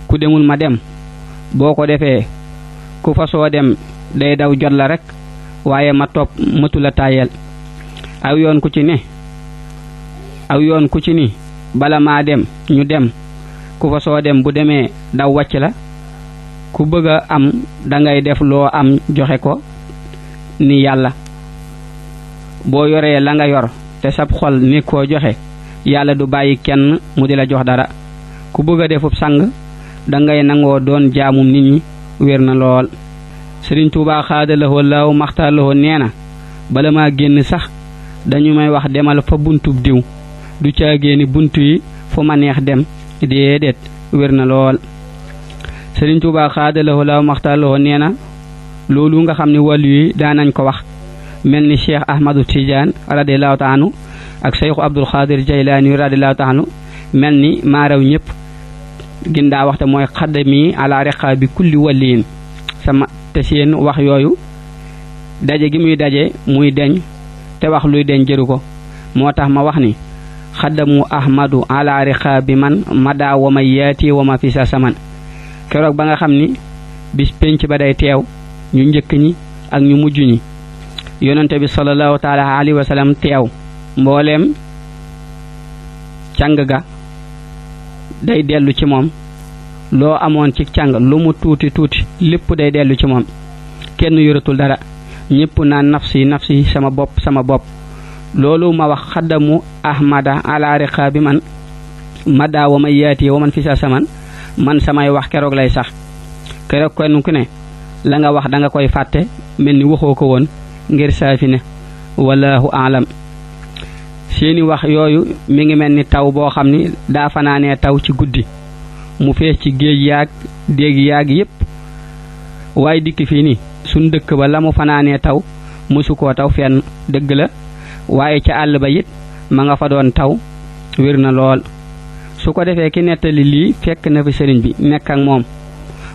ku demul ma dem boo ko defee ku fa soo dem day daw jot la rek waaye ma topp mëtu la tayel aw yoon ku ci ni bala maa dem ñu dem ku fa soo dem bu demee daw wàcc la ku bëgg a am dangay def loo am joxe ko ni yàlla boo yoree la nga yor te sab xol ni koo joxe yàlla du bàyyi kenn mu di la jox dara ku bëgg a defub sang dangay nangoo doon jaamum nit ñi wér na lool Sëriñ Tuubaa xaadalawoo law maxtaaralawoo nee na bala maa génn sax dañu may wax demal fa buntub diw du caagéeni buntu yi fu ma neex dem déedéet wér na lool Sëriñ Tuubaa xaadalawoo law maxtaaralawoo nee na loolu nga xam ne wàllu yi daanañ ko wax mel ni Cheikh Ahmadu Tidiane radiyallahu ta'ala anhu ak Cheikh Abdul Xaadir Jaylaani radiyallahu ta'ala anhu mel ni maaraw ñëpp gindaa waxte mooy xaddami ala riqaabi kulli waliin sama te seen wax yooyu daje gi muy daje muy deñ te wax luy deñ jëru ko moo tax ma wax ni xaddamu ahmadu ala riqaabi man mada wa ma yaati wa ma fi sa saman keroog ba nga xam ni bis penc ba day teew ñu njëkk ñi ak ñu mujj ñi yonente bi sallallahu taala alayhi wa sallam teew mbooleem càng ga day dellu ci moom loo amoon ci càng lu mu tuuti lépp day dellu ci moom kenn yoratul dara ñépp naan nafsi sama bopp loolu ma wax xaddamu ahmada ala riqaabi man mada wa ma yaati wa man fi sa saman man samay wax keroog lay sax keroog kenn ku ne la nga wax danga koy fàtte mel ni waxoo ko woon ngir saafi ne wallahu aalam seeni wax yooyu mi ngi mel ni taw boo xam ni daa fanaanee taw ci guddi mu fees ci géej yaag déeg yaag yépp waaye dikk fii ni suñ dëkk ba la mu fanaanee taw mësu koo taw fenn dëgg la waaye ca àll ba it ma nga fa doon taw wér na lool su ko defee ki nettali lii fekk na fi sëriñ bi nekk ak moom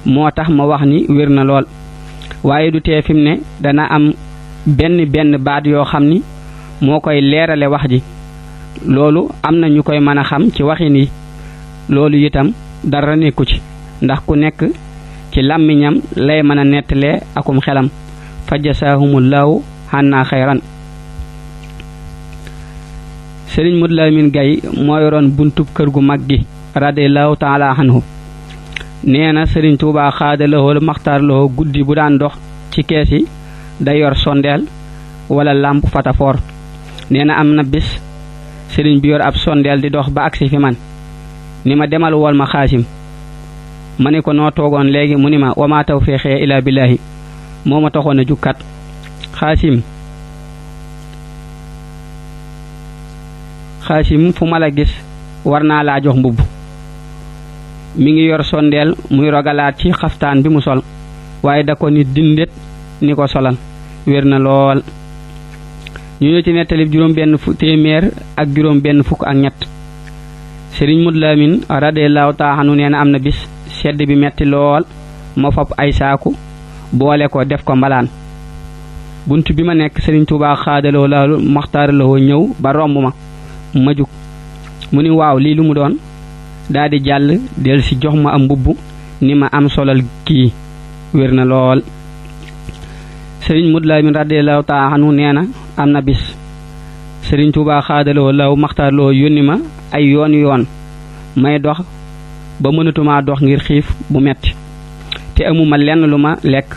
moo tax ma wax ni wér na lool waaye du tee fi mu ne dana am benn baat yoo xam ni moo koy leerale wax ji loolu am na ñu koy mën a xam ci waxin yi loolu itam dara nekku ci ndax ku nekk ci làmmiñam lay mën a nettalee akum xelam fa jasaahumullahu xannaa xayran Sëriñ Modou Lamine Gaye moo yoroon buntub kër gu mag gi radiyallahu taala anhu nee na Sëriñ Tuubaa xaadalawoo maxtaaralawoo guddi bu daan dox ci kees yi day yor sondeel wala làmp fatafoor nee na am na bis sëriñ bi yor ab sondeel di dox ba agsi fi man ni ma demal wol ma xaasim ma ne ko noo toogoon léegi mu ni ma wama tawfiqi ila billahi moo ma taxoon a jukkat xaasim fu ma la gis war naa laa jox mbubb mi ngi yor sondeel muy rogalaat ci xaftaan bi mu sol waaye da ko ni dindet ni ko solal wér na lool ñu ñëw ci nettalib juróom benn fukk ak ñett Serigne Modou Lamine radiyallahu ta'ala anhu neena amna bis sedd bi metti lool ma fop ay saaku boole ko def ko mbalaan buntu bi ma nekk Serigne Touba xaadaloo laalu maxtaaraloo ñëw ba romb ma juk mu ni waaw lii lu mu doon daal di jàll del si jox ma am mbubb ni ma am solal kii wér na lool Serigne Modou Lamine radiyallahu ta'ala anhu neena am na bis Serigne Touba xaadaloo laaw maxtaaraloo yónni ma ay yoon may dox ba mënatuma dox ngir xiif bu metti te amuma lenn lu ma lekk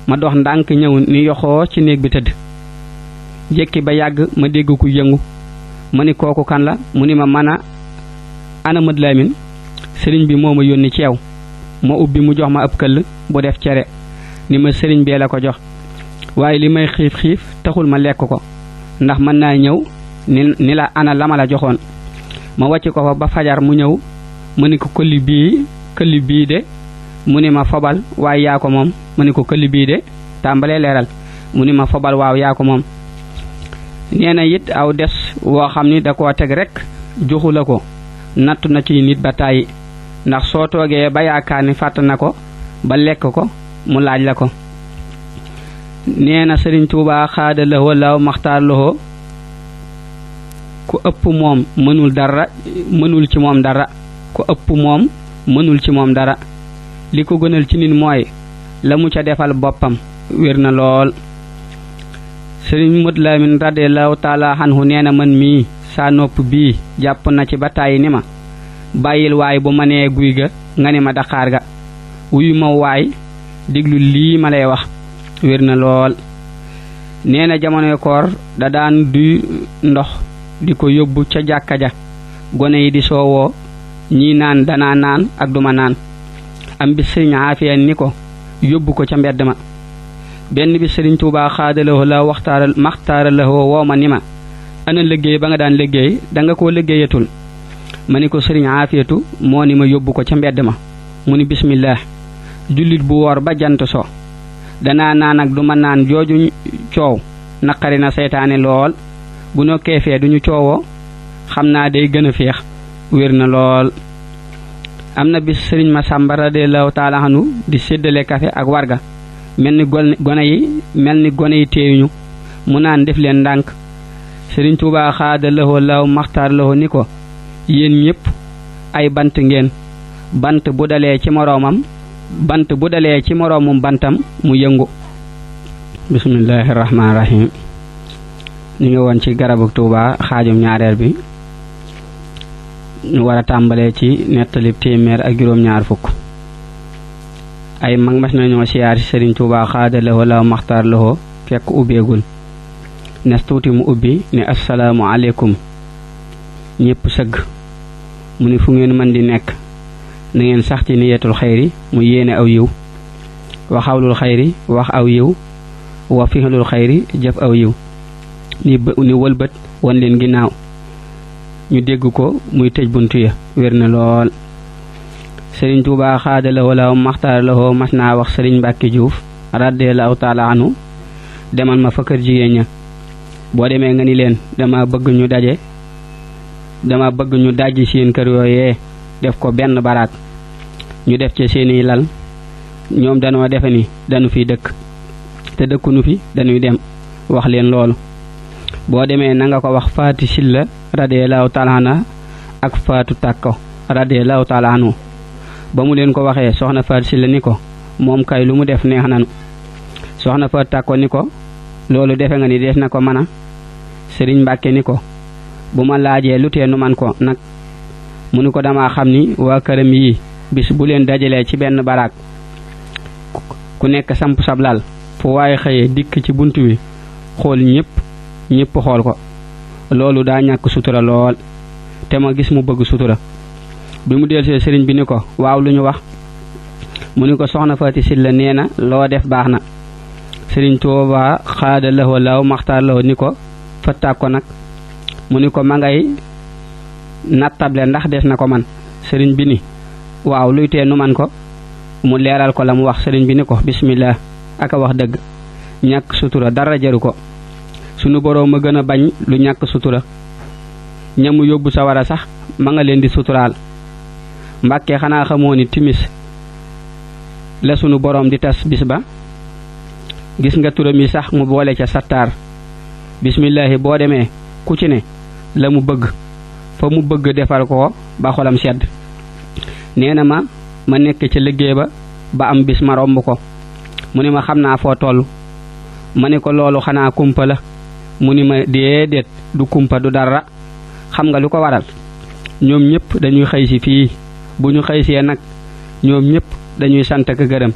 ma dox ndànk ñëw ni yoxoo ci néeg bi tëdd jekki ba yàgg ma dégg ku yëngu ma ni kooku kan la mu ni ma mana ana Modou Lamine sëriñ bi moo ma yónni ci yow ma ubbi mu jox ma ab këll bu def cere ni ma sëriñ bee la ko jox waaye li may xiif taxul ma lekk ko ndax mën naa ñëw ni la ana lama la joxoon ma wàcc ko fa ba fajar mu ñëw ma ni ko këll bii de mu ni ma fobal waaye yaa ko moom ma ni ko këll bii de tàmbalee leeral mu ni ma fobal waaw yaa ko moom nee na it aw des woo xam ni da koo teg rek joxu la ko nattu na ci nit ba tàyyi ndax soo toogee ba yaakaar ni fàtt na ko ba lekk ko mu laaj la ko nee na Sëriñ Tuubaa xaada lahoo law maxtaar lahoo ku ëpp moom mënul ci moom dara ku ëpp moom mënul ci moom dara li ko gënal ci nit mooy la mu ca defal boppam wér na lool Sëriñ Modou Lamine radiyallahu ta'ala anhu nee na man mii saa nopp bii jàpp na ci ba tàyyi ni ma bàyyil waay bu ma nee guy ga nga ni ma daqaar ga wuyu ma waay diglu lii ma lay wax wér na lool nee na jamonoy koor da daan duy ndox di ko yóbbu ca jàkka ja gone yi di soowoo ñii naan danaa naan ak duma naan am bi sëriñ Aafiya ni ko yóbbu ko ca mbedd ma benn bi Sëriñ Tuubaa xaadaloo la maxtaara la woo ma ni ma ana liggéey ba nga daan liggéey danga koo liggéeyatul ma ni ko sëriñ Aafiyatu moo ni ma yóbbu ko ca mbedd ma mu ni bismillah jullit bu woor ba jant so danaa naan ak duma naan jooju coow naqari na seytaane lool bu no keefee duñu coowoo xam naa day gën a féex wér na lool am na bis Sëriñ Masamba radiyallahu ta'ala anhu di séddale kafe ak warga mel ni gone yi teeyuñu mu naan def leen ndànk Sëriñ Tuubaa xaada lahoo law maxtaar lahoo ni ko yéen ñépp ay bant ngeen bant bu dalee ci moroomum bantam mu yëngu bismillahir rahmanir rahim ñu ngi woon ci garabu Tuubaa xaajum ñaareel bi ñu war a tàmbalee ci nettalib téeméer ak juróom-ñaar fukk ay mag mas nañoo siyaar ci Sëriñ Tuubaa xaada lahoo law maxtaar lahoo fekk ubbeegul nes tuuti mu ubbi ni assalaamu aleykum ñépp sëgg mu ni fu ngeen mën di nekk na ngeen sax ci niyatul xayri mu yéene aw yiw wa xawlul xayri wax aw yiw wa fixlul xayri jëf aw yiw ni wëlbët wan leen ginnaaw ñu dégg ko muy tëj buntu ya wér na lool Sëriñ Tuubaa xaada lahoo law maxtaar lahoo mas naa wax Sëriñ Mbàkke Juuf radiyallahu ta'ala anhu demal ma fa kër jigéen ña boo demee nga ni leen dama bëgg ñu dajji seen kër yooyee def ko benn baraak ñu def ci seeni lal ñoom danoo defe ni dañu fi dëkk te dëkkunu fi dañuy dem wax leen loolu boo demee na nga ko wax Faati Silla radiyallahu ta'ala anha ak Faatu Tàkko radiyallahu ta'ala anhu ba mu leen ko waxee soxna Faati Silla ni ko moom kay lu mu def neex nanu soxna Faatu Tàkko ni ko loolu defe nga ni des na ko mën a Sëriñ Mbàkke ni ko bu ma laajee lu tee nu man ko nag mu ni ko dama xam ni waa këram yi bis bu leen dajalee ci benn baraak ku nekk samp sablal fu waaye xëyee dikk ci bunt wi xool ñépp xool ko loolu daa ñàkk sutura lool te ma gis mu bëgg sutura bi mu delsee sëriñ bi ni ko waaw lu ñu wax mu ni ko soxna Faati Silla nee na loo def baax na Sëriñ Tuubaa xaada lahoo law maxtaar lahoo ni ko fa tàkko nag mu ni ko ma ngay nattable ndax des na ko man sëriñ bi ni waaw luy tee nu man ko mu leeral ko la mu wax sëriñ bi ni ko bismillah aka wax dëgg ñàkk sutura dara jaru ko sunu boroom a gën a bañ lu ñàkk sutura ñamu yóbbu sawara sax ma nga leen di suturaal. Mbàkke xanaa xamoo ni timis la sunu borom di tas bis ba. gis nga turam yi sax mu boole ca sattaar. bismillaahi boo demee ku ci ne la mu bëgg fa mu bëgg defal ko ba xolam sedd. nee na ma nekk ca liggéey ba am bis ma romb ko mu ni ma xam naa foo toll. ma ne ko loolu xanaa kumpa la. mu ni ma déedéet du kumpa du dara. xam nga lu ko waral ñoom ñëpp dañuy xëy si fii bu ñu xëysee nag ñoom ñëpp dañuy sant ak gërëm.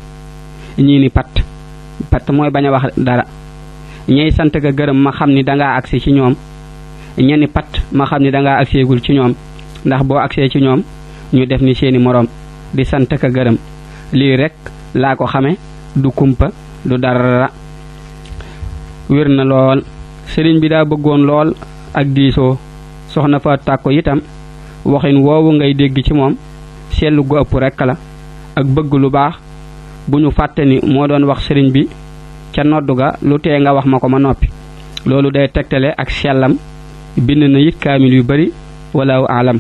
ñii ni pat mooy bañ a wax dara. ñey sant ak gërëm ma xam ni dangaa agsi ci ñoom. ñeni pat ma xam ni dangaa agseegul ci ñoom ndax boo agsee ci ñoom ñu def ni seeni moroom di sant ak gërëm. lii rekk laa ko xame du kumpa du dara. wér na lool sëriñ bi daa bëggoon lool ak diisoo. soxna fa tàkko itam waxin woowu ngay dégg ci moom seetlu gu ëpp rekk la ak bëgg lu baax. bu ñu fàtte ni moo doon wax sëriñ bi ca noddu ga lu tee nga wax ma ko ma noppi. loolu day tegtale ak sellam. bind na it kaamil yu bari walaaw alam.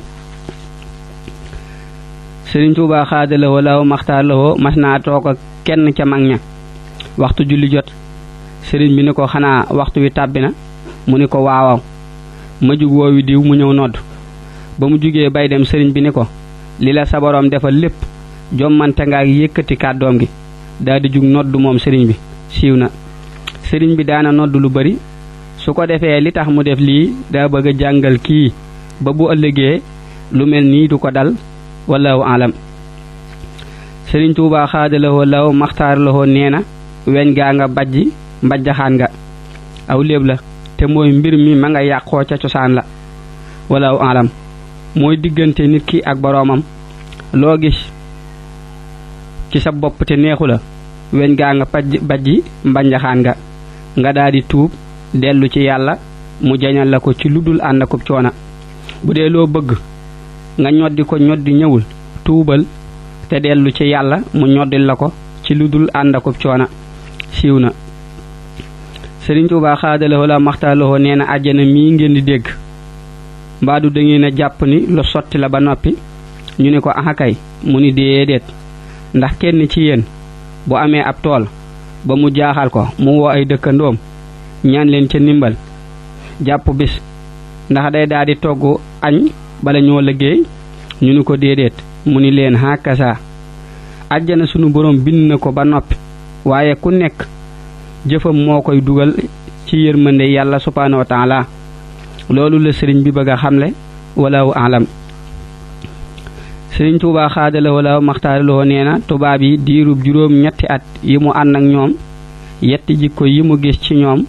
sëriñ Tuubaa xaadalawoo law maxtaarlawoo mas naa toog ak kenn ca mag ña waxtu julli jot. sëriñ bi ni ko xanaa waxtu wi tàbbi na. mu ni ko waawaw. ma jug woowi diw mu ñëw nodd. ba mu jugee bay dem sëriñ bi ni ko li la sa boroom defal lépp jommante nga yëkkati kàddoom gi. daldi jug nodd moom sëriñ bi siiw na. sëriñ bi daana nodd lu bari su ko defee li tax mu def lii daa bëgg a jàngal kii ba bu ëllëgee lu mel nii du ko dal wallahu alam. sëriñ Tuubaa xaadalawoo law maxtaarlawoo nee na weñ gaa nga bajji mbajjaxaan nga. aw léeb la te mooy mbir mi ma nga yàqoo ca cosaan la wallahu alam. mooy diggante nit ki ak boroomam. loo gis ci sa bopp te neexu la weñ gaa nga bajji mbajjaxaan nga daldi tuub dellu ci yàlla mu jañal la ko ci lu dul ànd akub coona. bu dee loo bëgg nga ñoddi ko ñoddi ñëwul tuubal te dellu ci yàlla mu ñoddil la ko ci lu dul ànd akub coona. siiw na. sëriñ Tuubaa xaadalawoo la maxtaalawoo nee na àjjana mii ngeen di dégg mbaadu da ngeen a jàpp ni lu sotti la ba noppi. ñu ne ko axakay mu ni déedéet ndax kenn ci yéen bu amee ab tool ba mu jaaxal ko mu woo ay dëkkandoom ñaan leen ca ndimbal jàpp bis ndax day daldi togg añ bala ñoo liggéey. ñu ni ko déedéet mu ni leen hakasa. àjjana sunu borom bind na ko ba noppi waaye ku nekk jëfam moo koy dugal ci yërmande yàlla subhaanahu wa taala. loolu la sëriñ bi bëgg a xamle walaahu alam. sëriñ Tuubaa xaadalawoo law maxtaaralawoo nee na tubaab yi diirub juróom ñetti at yi mu ànd ak ñoom yetti jikko yi mu gis ci ñoom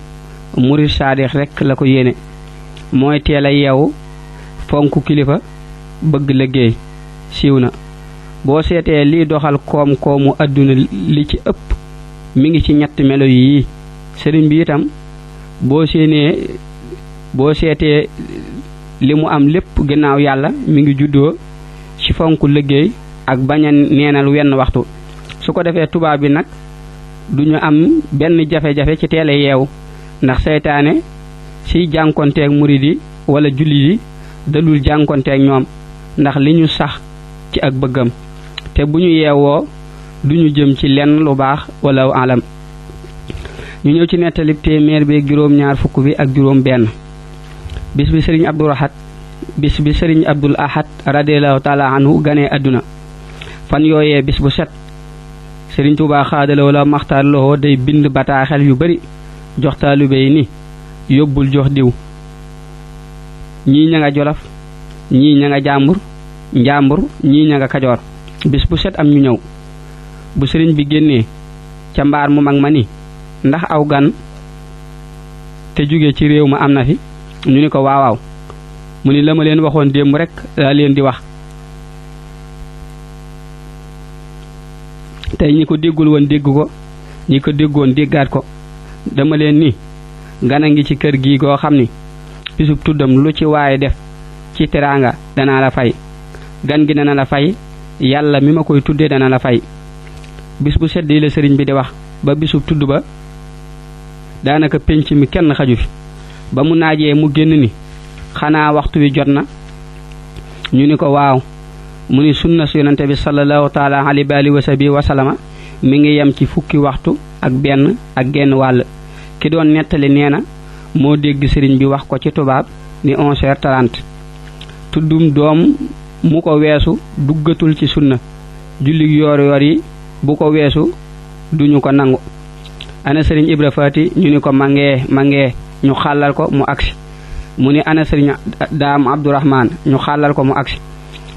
murid saadix rekk la ko yéene. mooy teel a yeewu fonk kilifa bëgg liggéey. siiw na. boo seetee liy doxal koom-koomu àdduna li ci ëpp mi ngi ci ñetti melo yii. sëriñ bi itam boo seetee li mu am lépp ginnaaw yàlla mi ngi juddoo ci fonk liggéey ak bañ a neenal wenn waxtu. su ko defee tubaab bi nag duñu am benn jafe-jafe ci teel a yeewu ndax seytaane siy jànkonteeg murid yi wala jullit yi dalul jànkonteeg ñoom ndax li ñu sax ci ak bëggam te bu ñu yeewoo duñu jëm ci lenn lu baax wala alam. ñu ñëw ci nettalib téeméer bi juróom-ñaar fukk bi ak juróom benn. bis bi sëriñ Abdul Ahad radiyallahu taala anhu ganee àdduna. fan yooyee bis bu set sëriñ Tuubaa xaadalawoo la maxtaarlawoo day bind bataaxel yu bari jox taalibe yi ni yóbbul jox diw. ñii ña nga Jolof ñii ña nga njàmbur ñii ña nga Kajoor. bis bu set am ñu ñëw. bu sëriñ bi génnee ca mbaar mu mag ma ni ndax aw gan te jóge ci réew ma am na fi. ñu ni ko waawaaw. mu ni la ma leen waxoon démb rekk laa leen di wax. tey ñi ko déggul woon dégg ko ñi ko déggoon déggaat ko. dama leen ni gana ngi ci kër gi goo xam ni bisub tuddam lu ci waaye def ci teraanga danaa la fay. gan gi dana la fay yàlla mi ma koy tuddee dana la fay. bis bu sedd yi la sëriñ bi di wax ba bisub tudd ba daanaka penc mi kenn xaju fi. ba mu naajee mu génn ni xanaa waxtu wi jot na ñu ni ko waaw mu ni sunna su yonante bi sallallahu taala alayhi wa sahbihi wa sallama mi ngi yem ci fukki waxtu ak benn ak genn wàll ki doon nettali nee na moo dégg sëriñ bi wax ko ci tubaab ni 11h30 tuddum doom mu ko weesu duggatul ci sunna julli yoor yoor yi bu ko weesu duñu ko nangu ana sëriñ Ibra Faati ñu ni ko mangee ñu xàllal ko mu agsi mu ni ana sëriñ Daam Abdourahman ñu xàllal ko mu agsi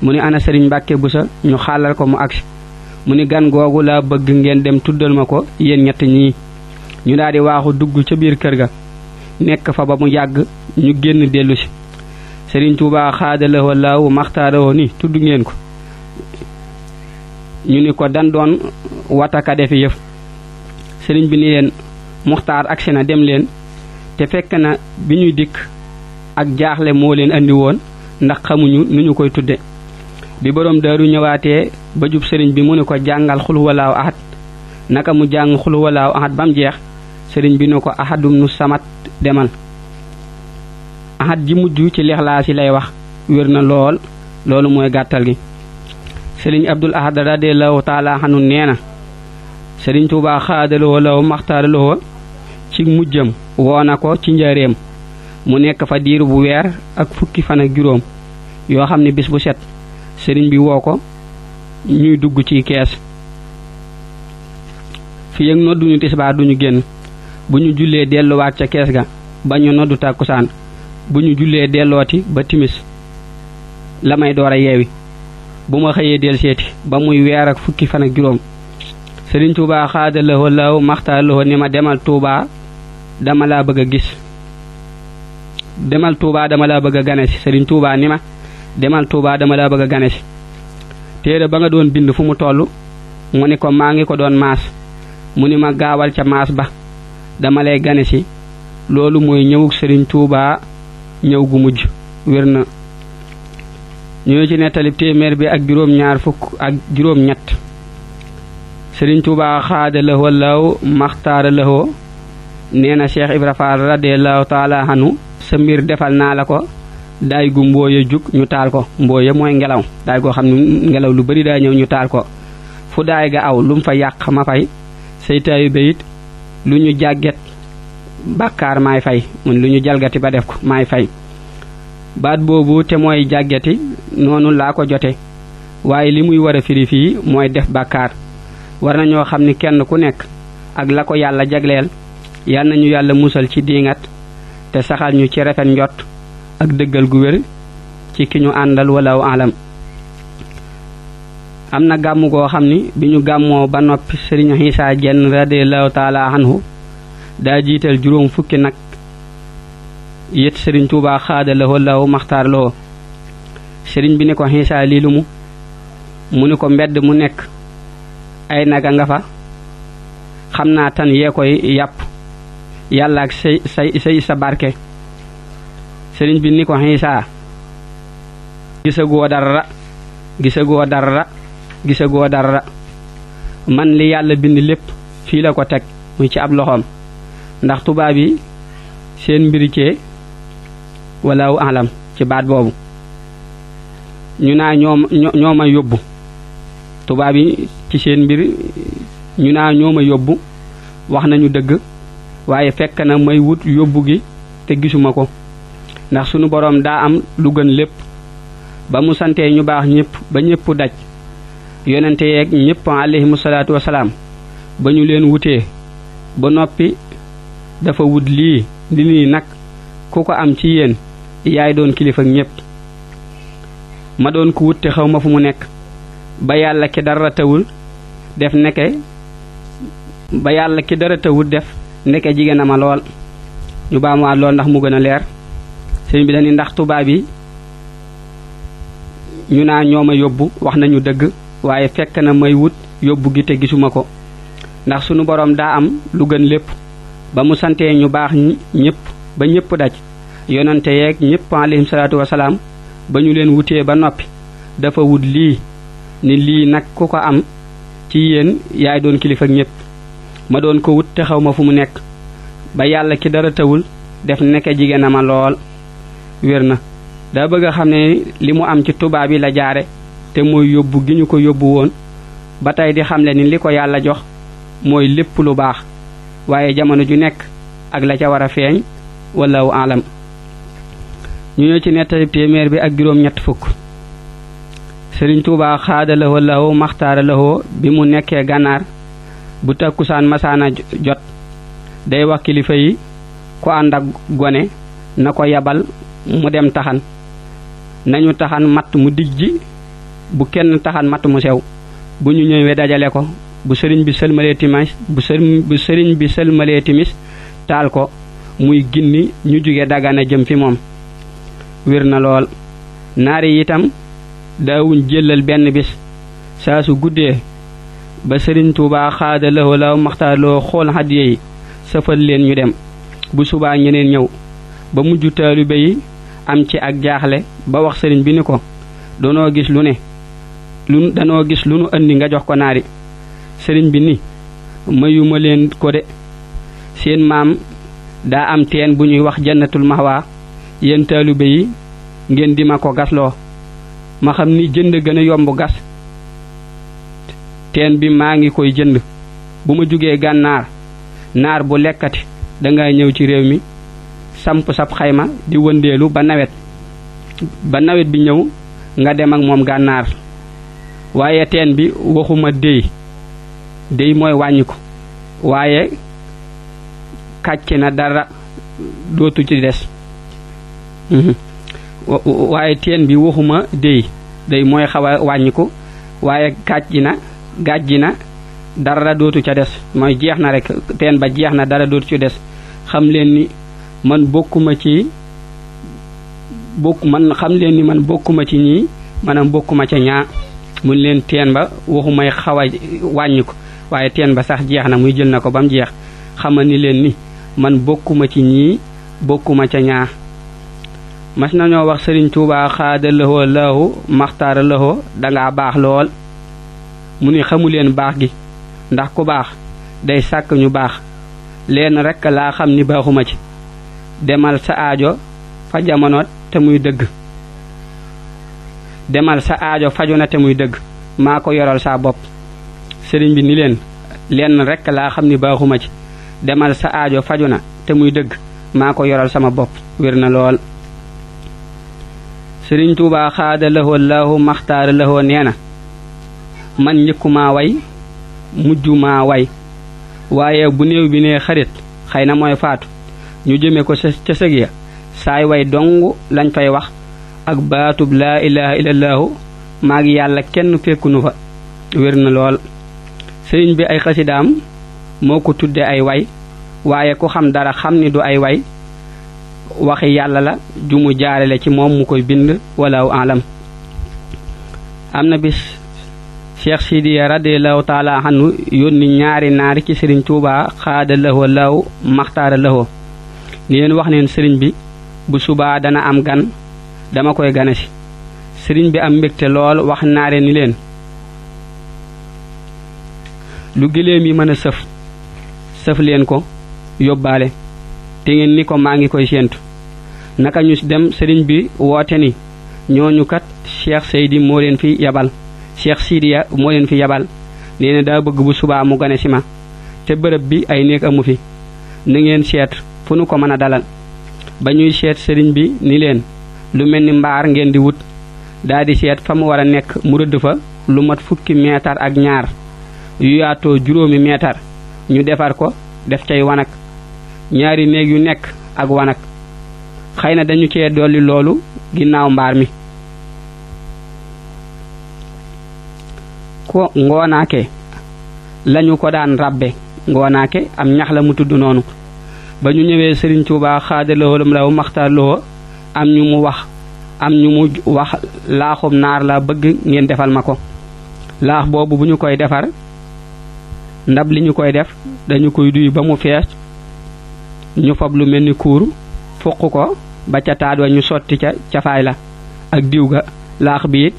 mu ni ana sëriñ Mbàkke Busa ñu xàllal ko mu agsi mu ni gan googu laa bëgg ngeen dem tuddal ma ko yéen ñett ñii ñu daldi waaxu dugg ca biir kër ga nekk fa ba mu yàgg ñu génn dellu si sëriñ Tuubaa xaadalawoo laaw maxtaarawoo ni tudd ngeen ko ñu ni ko dan doon wataka defi yëf sëriñ bi ni leen muxtaar agsi na dem leen te fekk na bi ñuy dikk ak jaaxle moo leen andi woon ndax xamuñu nu ñu koy tudde bi borom daaru ñëwaatee ba jub sëriñ bi mu ni ko jàngal xul huwallaahu ahad naka mu jàng xul huwallaahu ahad bam jeex sëriñ bi ni ko ahadum nu samat demal ahad ji mujj ci lixlaas yi lay wax wér na loolu mooy gàttal gi sëriñ Abdul Ahad radiyallahu taala anhu nee na sëriñ Tuubaa xaadaloo law maxtaaraloo ci mujjam woona ko ci njaareem mu nekk fa diir bu weer ak fukki fan ak juróom yoo xam ne bis bu set sëriñ bi woo ko ñuy dugg ci kees fi ak nodduñu tisbaar duñu génn bu ñu jullee delluwaat ca kees ga ba ñu noddu tàkkusaan bu ñu jullee dellooti ba timis la may door a yeewi bu ma xëyee del seeti ba muy weer ak fukki fan ak juróom sëriñ Tuubaa xaadalawoo law maxtaaraloo ni ma demal Tuubaa dama laa bëgg a gis demal Tuubaa dama laa bëgg a gane si sëriñ Tuubaa ni ma demal Tuubaa dama laa bëgg a gane si téere ba nga doon bind fu mu toll mu ni ko maa ngi ko doon maas mu ni ma gaawal ca maas ba dama lay gane si loolu mooy ñëwug sëriñ Tuubaa ñëw gu mujj wér na ñoo ci nettali téeméer bi ak juróom-ñaar fukk ak juróom-ñett sëriñ Tuubaa xaadalawoo law maxtaaraloo nee na Cheikh Ibra Fall radiyallahu taala anhu sa mbir defal naa la ko daay gu mbooya jug ñu taal ko mbooya mooy ngelaw daay goo xam ne ngelaw lu bari daa ñëw ñu taal ko fu daay ga aw lu mu fa yàq ma fay saytaayu bayit lu ñu jàgget bàkkaar maay fay mun lu ñu jalgati ba def ko maay fay baat boobu te mooy jàggeti noonu laa ko jote waaye li muy war a firi fii mooy def bàkkaar war nañoo xam ni kenn ku nekk ak la ko yàlla jagleel yal nañu yàlla musal ci diingat te saxal ñu ci rafet njot ak dëggal gu wér ci ki ñu àndal walaaw alam am na gàmm goo xam ni bi ñu gàmmoo ba noppi sëriñ Isaa Jenn radiyallahu taala anhu daa jiital juróom fukki nag yët sëriñ Tuubaa xaadalawoo law maxtaaraloo sëriñ bi ni ko Isaa lii lu mu ni ko mbedd mu nekk ay naga nga fa xam naa tan yee koy yàpp yàlla ak say sa barke sëriñ bi ni ko Isaa gisagoo dara man li yàlla bind lépp fii la ko teg muy ci ab loxoom ndax tubaab yi seen mbiri cee walaaw alam ci baat boobu ñu naa ñoo ma yóbbu tubaab yi ci seen mbir ñu naa ñoo ma yóbbu wax nañu dëgg waaye fekk na may wut yóbbu gi te gisuma ko ndax sunu boroom daa am lu gën lépp ba mu santee ñu baax ñépp ba ñépp daj yonente yeeg ñépp alayhimu salaatu wasalaam ba ñu leen wutee ba noppi dafa wut lii nag ku ko am ci yéen yaay doon kilifa ñépp ma doon ko wut te xaw ma fu mu nekk ba yàlla ki dara tawul def ndeke jigéen na ma lool ñu baamuwaat lool ndax mu gën a leer sëriñ bi dañuy ndax tubaab yi ñu naa ñoo ma yóbbu wax nañu dëgg waaye fekk na may wut yóbbu gi te gisuma ko ndax sunu boroom daa am lu gën lépp ba mu santee ñu baax ñépp ba ñépp daj yonante yeeg ñépp alayhim salaatu wasalaam ba ñu leen wutee ba noppi dafa wut lii nag ku ko am ci yéen yaay doon kilifa ñépp ma doon ko wut te xaw ma fu mu nekk ba yàlla ki dara tawul def nekke jigéen na ma lool wér na daa bëgg a xam ne li mu am ci tubaab yi la jaare te mooy yóbbu gi ñu ko yóbbu woon ba tey di xamle ni li ko yàlla jox mooy lépp lu baax waaye jamono ju nekk ak la ca war a feeñ wallahu alam ñu ñëw ci nettali téeméer bi ak juróom-ñett fukk Sëriñ Tuubaa xaadalawoo lawo maxtaara lawoo bi mu nekkee gànnaar bu takkusaan masaana jot day wax kilifa yi ku ànd ak gone na ko yabal mu dem taxan nañu taxan matt mu dijji bu kenn taxan matt mu sew bu ñu ñëwee dajale ko bu sëriñ bi sëlmalee timis taal ko muy ginni ñu jóge Dagana jëm fi moom wér na lool naari itam daawuñ jëlal benn bis saa su guddee ba Sëriñ Tuubaa xaada lawo law maxtaarloo xool hadiya yi safal leen ñu dem bu subaa ñeneen ñëw ba mujj taalibe yi am ci ak jaaxle ba wax sëriñ bi ni ko danoo gis lu nu andi nga jox ko naari sëriñ bi ni mayuma leen ko de seen maam daa am teen bu ñuy wax jannatul mahwa yéen taalibe yi ngeen di ma ko gasloo ma xam ni jënd gën a yomb gas teen bi maa ngi koy jënd bu ma jugee gànnaar naar bu lekkati dangay ñëw ci réew mi samp sab xayma di wëndeelu ba nawet bi ñëw nga dem ak moom gànnaar waaye teen bi waxuma déy mooy wàññi ko waaye kàcc na dara dootu ci des waaye teen bi waxuma déy mooy xaw a wàññiku waaye gàjji na dara dootu ca des mooy jeex na rek teen ba jeex na dara dootu ci des xam leen ni man bokkuma ci ñii maanaam bokkuma ca ñaa mun leen teen ba waxumay xaw a wàññiku waaye teen ba sax jeex na muy jël na ko ba mu jeex xamal ni leen ni man bokkuma ci ñii bokkuma ca ñaa mas nañoo wax Sëriñ Tuubaa xaada lahoo laahu maxtaara lahoo dangaa baax lool mu ni xamu leen baax gi ndax ku baax day sàkk ñu baax leen rekk laa xam ni baaxuma ci demal sa aajo fa jamono te muy dëgg demal sa aajo faju na te muy dëgg maa ko yoral saa bopp sëriñ bi ni leen rekk laa xam ni baaxuma ci demal sa aajo faju na te muy dëgg maa ko yoral sama bopp wér na lool Sëriñ Tuubaa xaada lahoo laahu maxtaara lahoo nee na man njëkkumaa way mujjumaa way waaye bu néew bi nee xarit xëy na mooy faatu ñu jëme ko ca sëg ya saay way dong lañ fay wax ak baatub laa ilaha illallahu maag yàlla kenn fekkunu fa wér na lool sëriñ bi ay xasidaam moo ko tudde ay way waaye ku xam dara xam ni du ay way waxi yàlla la ju mu jaarale ci moom mu koy bind walaahu alam am na bis Cheikh Sidiya radiyallahu taala anhu yónni ñaari naari ci Sëriñ Tuubaa xaada lahoo law maxtaara lahoo ni leen wax neen sëriñ bi bu subaa dana am gan dama koy ganasi sëriñ bi am mbégte lool wax naare ni leen lu gëléem yi mën a sëf leen ko yóbbaale te ngeen ni ko maa ngi koy séentu naka ñu dem sëriñ bi woote ni ñooñu kat Cheikh Seydi moo leen fi yabal Cheikh Sidiya moo leen fi yabal nee na daa bëgg bu subaa mu gane si ma te bërëb bi ay néeg amu fi na ngeen seet fu nu ko mën a dalal ba ñuy seet sëriñ bi ni leen lu mel ni mbaar ngeen di wut daa di seet fa mu war a nekk mu rëdd fa lu mat 10 meetar ak ñaar yu yaatoo 5 meetar ñu defar ko def cay wanak ñaari néeg yu nekk ak wanak xëy na dañu cee dolli loolu ginnaaw mbaar mi ko ngoonaake lañu ko daan rabbe ngoonaake am ñax la mu tudd noonu ba ñu ñëwee Sëriñ Tuubaa xaadalawoo law maxtaarloo am ñu mu wax laaxum naar la bëgg ngeen defal ma ko laax boobu bu ñu koy defar ndab li ñu koy def dañu koy duy ba mu fees ñu fab lu mel ni kuur fuq ko ba ca taat wa ñu sotti ca cafaay la ak diw ga laax bi it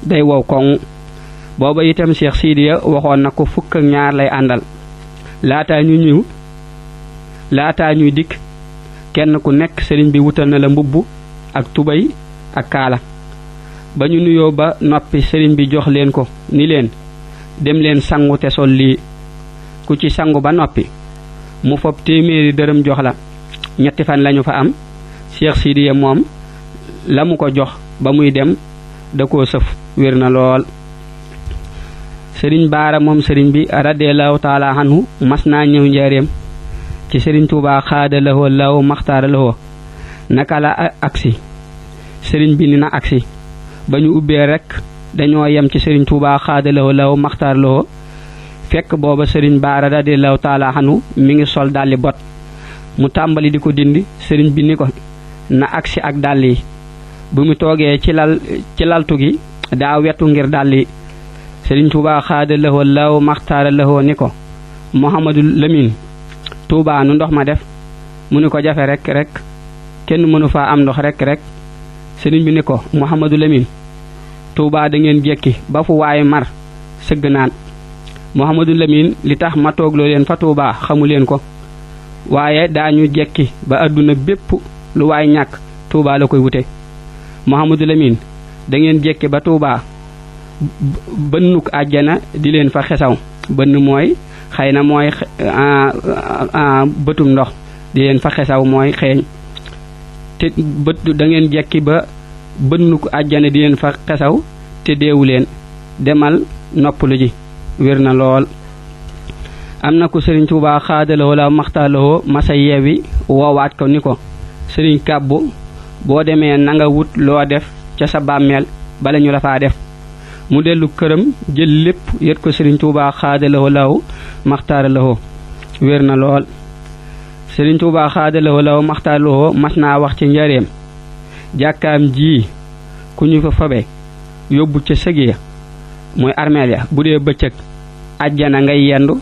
day wow koŋ booba itam Cheikh Sidiya waxoon na ko 12 lay àndal laataa ñuy dikk kenn ku nekk sëriñ bi wutal na la mbubb ak tubay ak kaala ba ñu nuyoo ba noppi sëriñ bi jox leen ko ni leen dem leen sangu te sol lii ku ci sangu ba noppi mu fob téeméeri dërëm jox la ñetti fan lañu fa am Cheikh Sidiya moom la mu ko jox ba muy dem da koo sëf wér na lool sëriñ Baara moom sëriñ bi radiyallahu taala anhu mas naa ñëw njaareem ci sëriñ Tuubaa xaada lahoo law maxtaara lahoo naka la aksi sëriñ bi ni na aksi ba ñu ubbee rek dañoo yem ci sëriñ Tuubaa xaada lahoo law maxtaara lahoo fekk booba sëriñ Baara radiyallahu taala anhu mi ngi sol dalli bot mu tàmbali di ko dindi sëriñ bi ni ko na aksi ak dàll yi bu mu toogee ci laltu gi daa wetu ngir dàll yi sëriñ Tuubaa xaada lahoo law maxtaara lahoo ni ko Muhammadu Lamin Tuubaa nu ndox ma def mu ni ko jafe rek kenn mënu faa am ndox rek sëriñ bi ni ko Muhammadu Lamin Tuubaa da ngeen jekki ba fu waaye mar sëgg naan Muhammadu Lamin li tax ma toogloo leen fa Tuubaa xamu leen ko waaye daañu jekki ba adduna bépp lu waay ñàkk Tuubaa la koy wute Muhammadu Lamin da ngeen jekki ba Tuubaa bënnuk àjjana di leen fa xesaw bënn mooy xëy na mooy bëtum ndox di leen fa xesaw mooy xeeñ te bët da ngeen jekki ba bënnuk àjjana di leen fa xesaw te deewu leen demal noppalu ji wér na lool am na ko sëriñ Tuubaa xaadalawoo la maxtaalawoo masa yeewi woowaat ko ni ko sëriñ kàbbu boo demee na nga wut loo def ca sa bàmmeel bala ñu la faa def mu dellu këram jël lépp yët ko sëriñ Tuubaa xaadalawoo law maxtaaralawoo wér na lool sëriñ Tuubaa xaadalawoo law maxtaaralawoo mas naa wax ci njareem jàkkaam ji ku ñu fa fabe yóbbu ca sëg ya mooy armeel ya bu dee bëccëg ajjana ngay yendu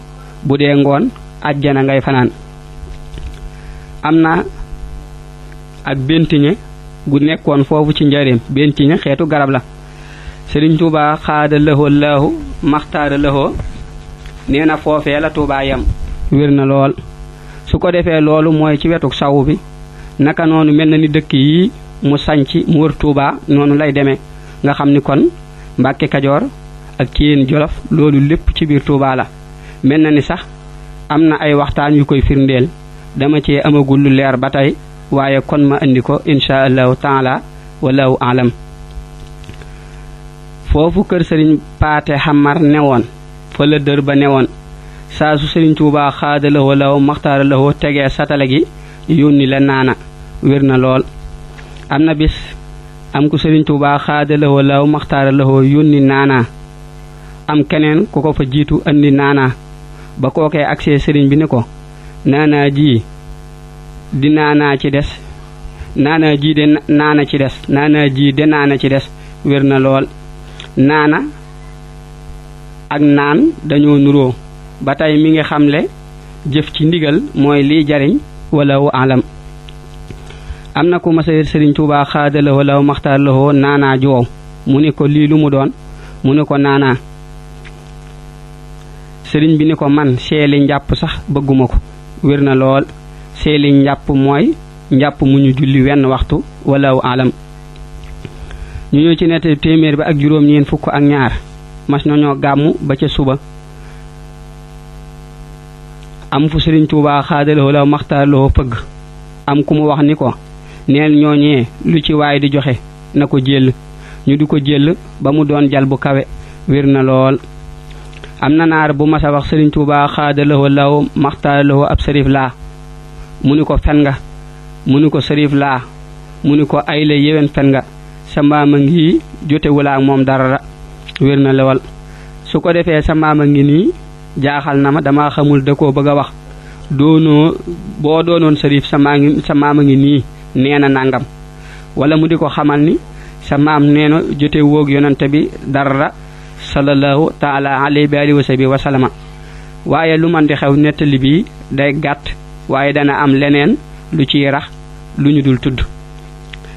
bu dee ngoon ajjana ngay fanaan am na ak bentiñe gu nekkoon foofu ci njareem bentiñe xeetu garab la sëriñ Tuubaa xaada lahoo laahu maxtaara lahoo nee na foofee la Tuubaa yam wér na lool su ko defee loolu mooy ci wetu sawu bi naka noonu mel na ni dëkk yi mu sañci mu wër Tuubaa noonu lay demee nga xam ni kon Mbàkke Kajoor ak Ceen Jolof loolu lépp ci biir Tuubaa la mel na ni sax am na ay waxtaan yu koy firndeel dama cee amagul lu leer ba tey waaye kon ma andi ko insha allahu taala wallahu alam foofu kër sëriñ Paate Xamar newoon fa la dër ba newoon saa su sëriñ Tuubaa xaadalawoo law maxtaaralawoo tegee satala gi yónni la naana wér na lool am na bis am ku sëriñ Tuubaa xaadalawoo law maxtaaralawoo yónni naana am keneen ku ko fa jiitu andi naana ba kookee agsee sëriñ bi ni ko naana ji di naana ci des naana ji de naana ci des naana ji de naana ci des wér na lool naana ak naan dañoo nuroo ba tey mi ngi xamle jëf ci ndigal mooy liy jariñ wala wu alam am na ku masa sëriñ Tuubaa xaadalawoo law maxtaaralawoo naana joow mu ni ko lii lu mu doon mu ni ko naana sëriñ bi ni ko man seeli njàpp sax bëgguma ko wér na lool seeli njàpp mooy njàpp mu ñu julli wenn waxtu wala wu alam ñu ñëw ci nett téeméer bi ak juróom-ñeent fukk ak ñaar mas nañoo gàmmu ba ca suba am fu sëriñ Tuubaa xaadalawoo law maxtaaralawoo fëgg am ku mu wax ni ko neel ñooñee lu ci waay di joxe na ko jël ñu di ko jël ba mu doon jal bu kawe wér na lool am na naar bu masa wax sëriñ Tuubaa xaadalawoo law maxtaaralawoo ab sërif laa mu ni ko fen nga mu ni ko sërif laa mu ni ko ay la yéwén fen nga sa mbaama ngi jotewulaa ak moom dara wér na lool su ko defee sa mbaama ngi nii jaaxal na ma dama xamul da koo bëgg a wax doonoo boo doonoon sërif sa maama ngi nii nee na nangam wala mu di ko xamal ni sa maam nee na jote woog yonante bi dara sallallahu taala alayhi wa sahbihi wa sallama waaye lu man di xew nettali bi day gàtt waaye dana am leneen lu ciy rax lu ñu dul tudd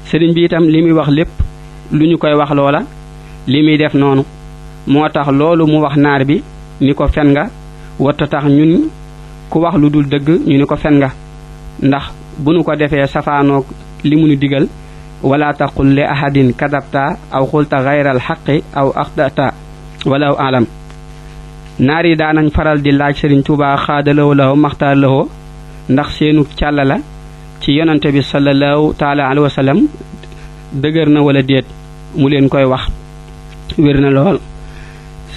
sëriñ bi itam li muy wax lépp lu ñu koy wax loola li muy def noonu moo tax loolu mu wax naar bi ni ko fen nga warta tax ñun ku wax lu dul dëgg ñu ni ko fen nga ndax bu nu ko defee safaanoog li mu nu digal wala taqul li ahadin kadabta aw xulta gayral xaqi aw axdata walaw alam. naar yi daanañ faral di laaj Sëriñ Tuubaa xaadalawoo lawo maxtaar lawoo ndax seenu càlla la ci yonante bi sallallahu taala alayhi wa sallam dëgër na wala déet mu leen koy wax wér na lool.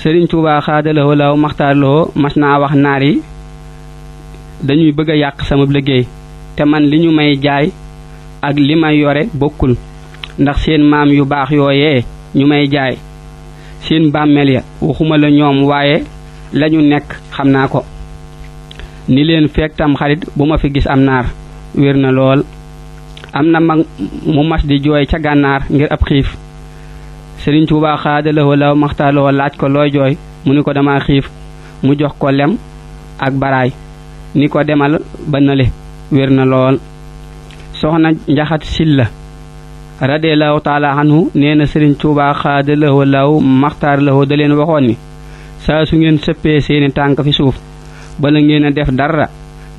Sëriñ Tuubaa xaadalawoo lawo maxtaar lawoo mas naa wax naar yi dañuy bëgg a yàq sama liggéey te man li ñu may jaay ak li may yore bokkul ndax seen maam yu baax yooyee ñu may jaay seen bàmmeel ya waxuma la ñoom waaye lañu nekk xam naa ko. ni leen fekk tam xarit bu ma fi gis am naar wér na lool. am na mag mu mas di jooy ca gànnaar ngir ab xiif Sëriñ Tuubaa xaadalawoo law maxtaarlawoo laaj ko looy jooy mu ni ko dama xiif mu jox ko lem ak baraay ni ko demal ba nale wér na lool. soxna njaxat silla radiyallahu taala anhu nee na Sëriñ Tuubaa xaadalawoo law maxtaarlawoo da leen waxoon ni saa su ngeen sëppee seeni tànk fi suuf bala ngeen a def dara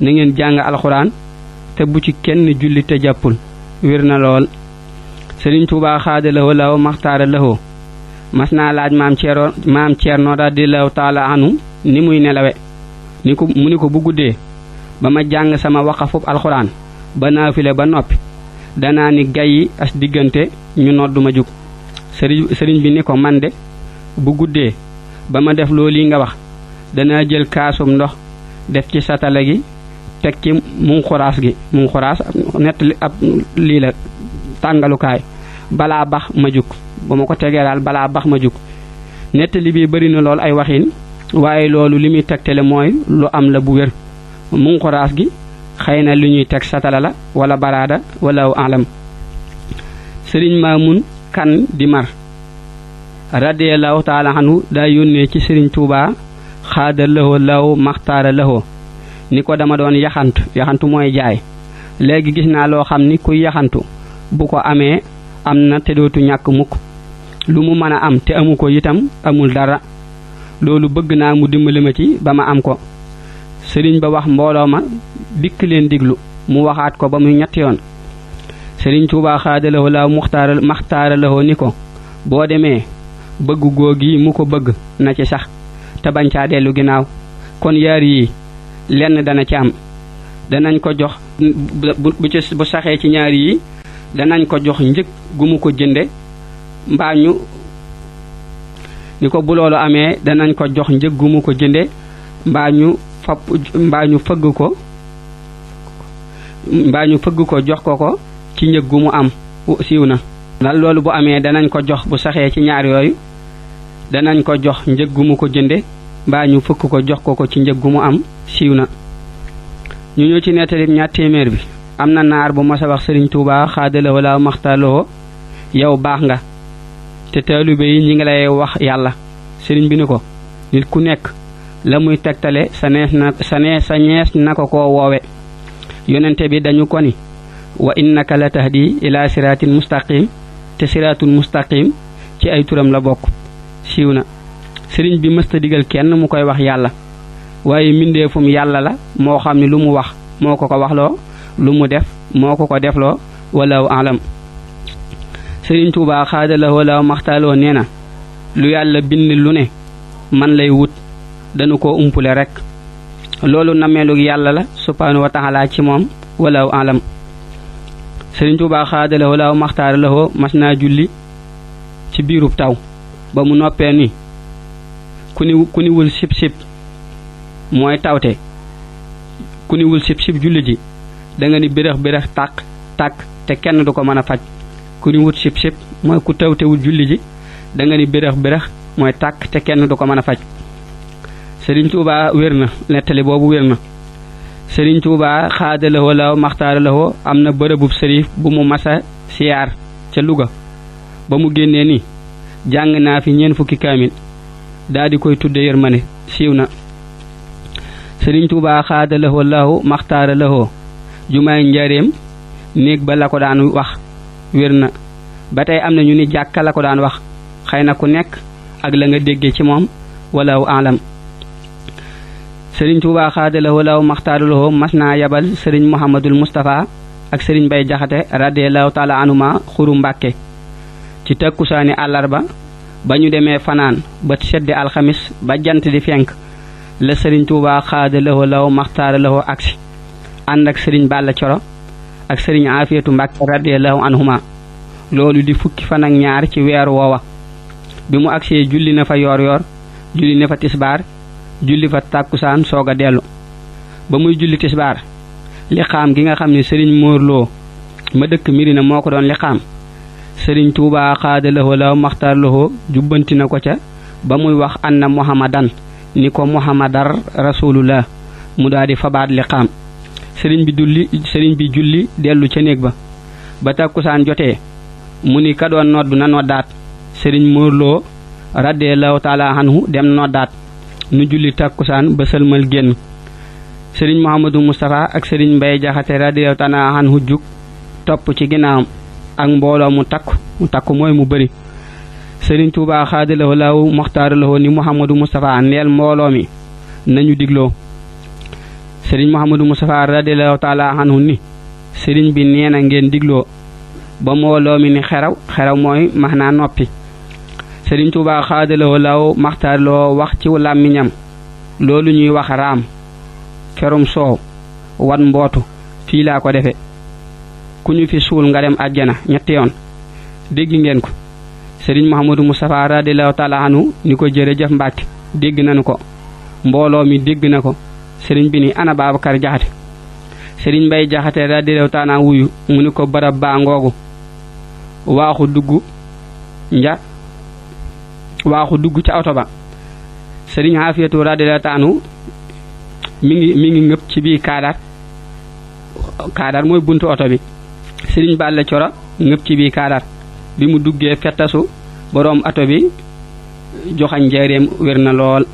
na ngeen jàng alxuraan te bu ci kenn julli te jàppul wér na lool. Sëriñ Tuubaa xaadalawoo law maxtaarlawoo mas naa laaj maam Ceerno radiyallahu taala anhu ni muy nelawe mu ni ko bu guddee ba ma jàng sama waqafub alxuraan ba naafile ba noppi danaa ni gayyi as diggante ñu noddu ma jug. sëriñ bi ni ko man de bu guddee ba ma def loolu yi nga wax danaa jël kaasum ndox def ci satala gi teg ci mu xuraas nett ab lii la tàngalukaay balaa bax ma jug ba ma ko tegee daal balaa bax ma jug. nettali bi bari na lool ay waxin waaye loolu li muy tegtale mooy lu am la bu wér. mu xuraas gi xëy na lu ñuy teg satala la wala baraada wala alam. Sëriñ Maamun Kan di Mar radiyallahu taala anhu daa yónnee ci Sëriñ Tuubaa xaadalawoo law maxtaara lawoo ni ko dama doon yaxantu mooy jaay léegi gis naa loo xam ni kuy yaxantu bu ko amee am na te dootu ñàkk mukk lu mu mën a am te amu ko itam amul dara loolu bëgg naa mu dimbali ma ci ba ma am ko. sëriñ ba wax mbooloo ma dikk leen diglu mu waxaat ko ba muy ñetti yoon. Sëriñ Tuubaa xaadalawoo law maxtaara lawoo ni ko boo demee bëgg googi mu ko bëgg na ci sax te bañ caa dellu ginnaaw kon yaar yi lenn dana ci am danañ ko jox bu saxee ci ñaar yi danañ ko jox njëg gu mu ko jënde mbaa ñu ni ko bu loolu amee danañ ko jox njëg gu mu ko jënde mbaa ñu fëgg ko jox ko ci njëg gu mu am siiw na dal loolu bu amee danañ ko jox bu saxee ci ñaar yooyu danañ ko jox njëg gu mu ko jënde mbaa ñu fëkk ko jox ko ci njëg gu mu am siiw na. ñu ñëw ci nettali ñaar téeméer bi am na naar bu mas a wax Sëriñ Tuubaa xaadalawoo law maxtaarlawoo yow baax nga te taalibe yi ñi ngi lay wax yàlla. sëriñ bi ni ko nit ku nekk la muy tegtale sa ñees na ko koo woowe yonente bi dañu ko ni wa innaka la tahdi ila siraatin mustaqim te siraatul mustaqim ci ay turam la bokk siiw na. sëriñ bi mësta digal kenn mu koy wax yàlla waaye mbindeefum yàlla la moo xam ne lu mu wax moo ko waxloo lu mu def moo ko defloo walaw alam. Sëriñ Tuubaa xaadalawoo law maxtaaloo nee na lu yàlla bind lu ne man lay wut dañu ko umpule rek loolu nameelu yàlla la subhaanahu wa taala ci moom walaw alam. Sëriñ Tuubaa xaadalawoo law maxtaaralawoo mas naa julli ci biirub taw ba mu noppee ni ku niwul sib sib mooy tawte ku niwul sib sib julli ji da nga ni bërëx tàkk te kenn du ko mën a faj. ku niwul sib sib mooy ku tawtewul julli ji da nga ni bërëx mooy tàkk te kenn du ko mën a faj. Sëriñ Tuubaa wér na nettali boobu wér na. Sëriñ Tuubaa xaadalawoo law maxtaaralawoo am na bërëbub sërif bu mu masa siyaar ca Luga ba mu génnee ni jàng naa fi 4 fukki kaamil daa di koy tudde yërmane siiw na. Sëriñ Tuubaa xaadalawoo law maxtaaralawoo jumaay njaareem néeg ba la ko daan wax wér na ba tey am na ñu ni jàkka la ko daan wax xëy na ku nekk ak la nga déggee ci moom walaw alam. Sëriñ Tuubaa xaadalawoo law maxtaaralawoo mas naa yabal Sëriñ Muhammadul Mustafa ak sëriñ Mbay Jaxate radiyallahu taala anuma xuru Mbàkke ci takkusaani àllarba ba ñu demee fanaan ba seddi alxamis ba jant di fenk la sëriñ Tuubaa xaada lahoo law maxtaara lahoo aksi ànd ak sëriñ Balla Coro ak sëriñ Afiyatu Mbàkke radiyallahu anhuma loolu di fukki fan ak ñaar ci weeru woowa bi mu agsee julli na fa yoor julli na fa tisbaar julli fa tàkkusaan soog a dellu ba muy julli tisbaar liqaam gi nga xam ne sëriñ Moorloo ma dëkk Mirina moo ko doon liqaam sëriñ Tuubaa xaada lahoo law maxtaar lahoo jubbanti na ko ca ba muy wax anna muhammadan ni ko muhammadar rasulullah mu daal di fabaat liqaam sëriñ bi julli dellu ca néeg ba tàkkusaan jotee mu ni ka doon noddu na noddaat sëriñ Moorloo radiyallahu taala anhu dem noddaat nu julli tàkkusaan ba sëlmal génn sëriñ Mouhamadou Moustapha ak sëriñ Mbay Jaxate radiyallahu taala anhu jug topp ci ginnaawam ak mbooloo mu takku mooy mu bëri sëriñ Tuubaa xaadalahoo law maxtaaralahoo ni Mouhamadou Moustapha neel mbooloo mi nañu digloo sëriñ Mouhamadou Moustapha radiyallahu taala anhu ni sëriñ bi nee na ngeen digloo ba mbooloo mi ni xeraw mooy max naa noppi sëriñ Tuubaa xaadalahoo law maxtaaralahoo wax ci làmmiñam loolu ñuy wax raam ferum soow wan mbootu fii laa ko defe ku ñu fi suul nga dem àjjana ñetti yoon dégg ngeen ko sëriñ Mouhamadou Moustapha radiyallahu taala anhu ni ko jërëjëf Mbàkke dégg nañu ko mbooloo mi dégg na ko sëriñ bi ni ana Babacar Jaxate sëriñ Mbay Jaxate radiyallahu taala wuyu mu ni ko barab baa ngoogu waaxu dugg ca oto ba sëriñ Afiyatu radiyallahu taala anhu mi ngi ngëpp ci biir kaadar mooy buntu oto bi sëriñ Balla Coro ngëpp ci biir kaadar bi mu duggee fettasu boroom oto bi joxañ njaareem wér na lool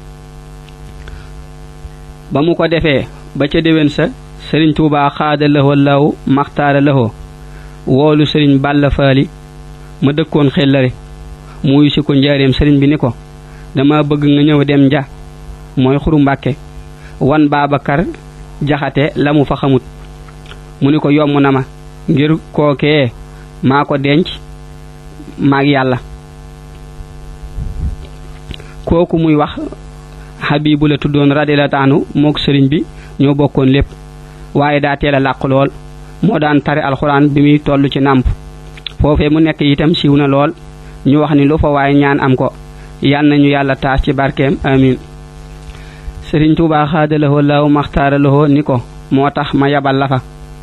ba mu ko defee ba ca déwén sa sëriñ Tuubaa xaada lahoo law maxtaara lahoo woolu sëriñ Balla Faali ma dëkkoon xellare muy si ko njaareem sëriñ bi ni ko dama bëgg nga ñëw dem nja mooy xuru Mbàkke wan Babacar Jaxate la mu fa xamut mu ni ko yomb na ma ngir kookee maa ko denc maag yàlla kooku muy wax Habibu la tuddoon radiyallahu anhu mook sëriñ bi ñoo bokkoon lépp waaye daa teel a làq lool moo daan tari alxuraan bi muy toll ci nàmp foofee mu nekk itam siiw na lool ñu wax ni lu fa waaye ñaan am ko yal nañu yàlla taas ci barkeem amin sëriñ Tuubaa xaadalahoo law maxtaaralahoo ni ko moo tax ma yabal la fa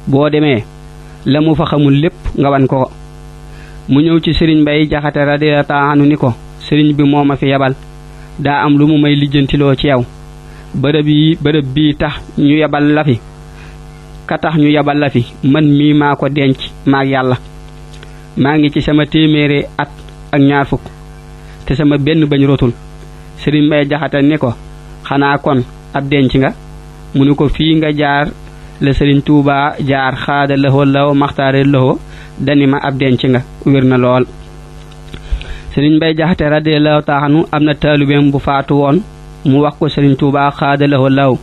boo demee la mu fa xamul lépp nga wan ko mu ñëw ci sëriñ Mbay Jaxate radiyallahu anhu ni ko sëriñ bi moo ma fi yabal daa am lu mu may lijjantiloo ci yow bërëb bii tax ñu yabal la fi ka tax ñu yabal la fi man mii maa ko denc maag yàlla maa ngi ci sama téeméeri at ak ñaar fukk te sama benn bañ rotul sëriñ Mbay Jaxate ni ko xanaa kon ab denc nga mu ni ko fii nga jaar la sëriñ Tuubaa jaar xaada lahoo law maxtaare lahoo dani ma ab denc nga wér na lool sëriñ Mbay Jaxate radiyallahu taala anhu am na taalibeem bu faatu woon mu wax ko sëriñ Tuubaa xaada lahoo law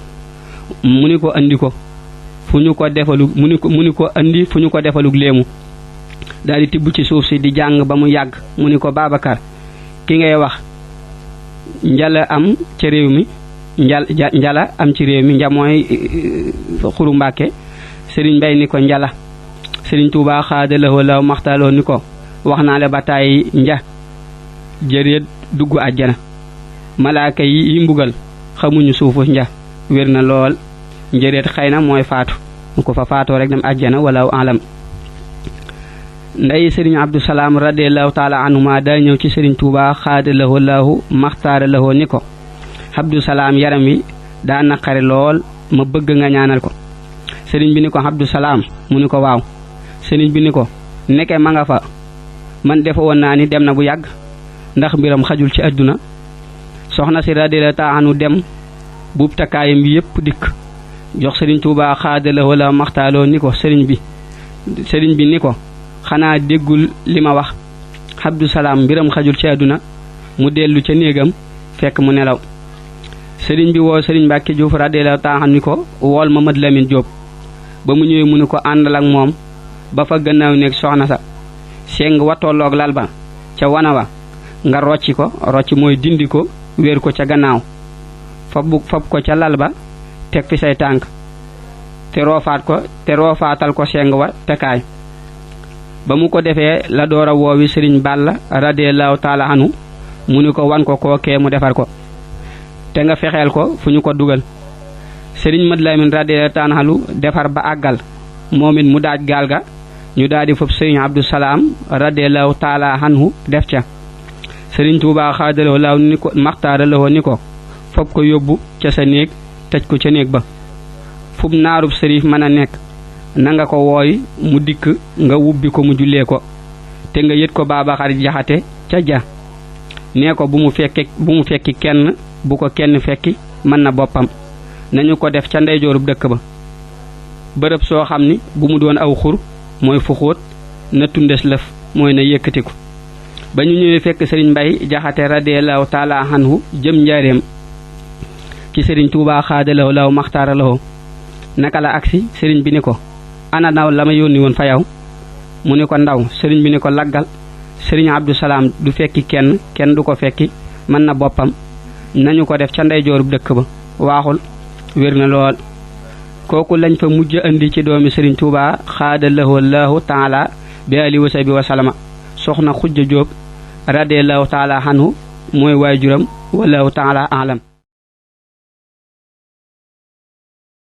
mu ni ko andi ko fu ñu ko defalug léemu daal di tibb ci suuf si di jàng ba mu yàgg mu ni ko Babacar ki ngay wax njala am ci réew mi njala am ci réew mi nja mooy xuru Mbàkke sëriñ Mbay ni ko njala sëriñ Tuubaa xaada lahoo law maxtaaloo ni ko wax naa la ba tàyyi nja jëreet dugg àjjana malaaka yi mbugal xamuñu suufu nja wér na lool njëreet xëy na mooy faatu mu ko fa faatoo rek dem àjjana wala alam nday sëriñ Abdou Salaam radiyallahu taala anhuma daa ñëw ci sëriñ Tuubaa xaada lahoo law maxtaara lahoo ni ko Abdou Salaam yaram wi daa naqari lool ma bëgg nga ñaanal ko sëriñ bi ni ko Abdou Salaam mu ni ko waaw sëriñ bi ni ko nekke ma nga fa man defe woon naa ni dem na bu yàgg ndax mbiram xajul ci àdduna soxna si radiyallahu taala anhu dem buub takkaayam bi yépp dikk jox sëriñ Tuubaa xaada lahoo law maxtaaloo ni ko sëriñ bi ni ko xanaa déggul li ma wax Abdou Salaam mbiram xajul ci àdduna mu dellu ca néegam fekk mu nelaw sëriñ bi woo sëriñ Mbàkke Juuf radiyallahu taala anhu ni ko wool Mamad Lamin Jóob ba mu ñëwee mu ni ko àndal ak moom ba fa gannaaw nekk soxna sa seng wa tolloog lal ba ca wana wa nga rocci mooy dindi ko wéer ko ca gannaaw fab ko ca lal ba teg fi say tànk te roofaatal ko seng wa tekaay ba mu ko defee la door a woowi sëriñ Balla radiyallahu taala anhu mu ni ko wan ko kookee mu defar ko te nga fexeel ko fu ñu ko dugal sëriñ Mad Lamin radiyallahu taala anhu defar ba àggal moom it mu daaj gaal ga ñu daal di fab sëriñ Abdou Salaam radiyallahu taala anhu def ca sëriñ Tuubaa xaadaloo laaw ni ko maxtaaraloo ni ko fab ko yóbbu ca sa néeg tëj ko ca néeg ba fub naarub sërif mën a nekk na nga ko wooy mu dikk nga wubbi ko mu jullee ko te nga yët ko Babaxar Jaxate ca ja nee ko bu mu fekki kenn bu ko kenn fekki mën na boppam nañu ko def ca ndeyjoorub dëkk ba bërëb soo xam ni bu mu doon aw xur mooy fu xóot na tundes lëf mooy na yëkkatiku ba ñu ñëwee fekk sëriñ Mbay Jaxate radiyallahu taala anhu jëm njaareem ci sëriñ Tuubaa xaadalaw law maxtaaralaw naka la agsi sëriñ bi ni ko ana ndaw la ma yónni woon fa yow mu ni ko ndaw sëriñ bi ni ko laggal sëriñ Abdou Salaam du fekki kenn du ko fekki mën na boppam nañu ko def ca ndeyjoorub dëkk ba waaxul wér na lool kooku lañ fa mujj andi ci doomi sëriñ Tuubaa xaadalawoo laahu taala bi ali wa sabi wa salama soxna Xujja Jóob radiyallahu taala anhu mooy waajuram wallahu taala alam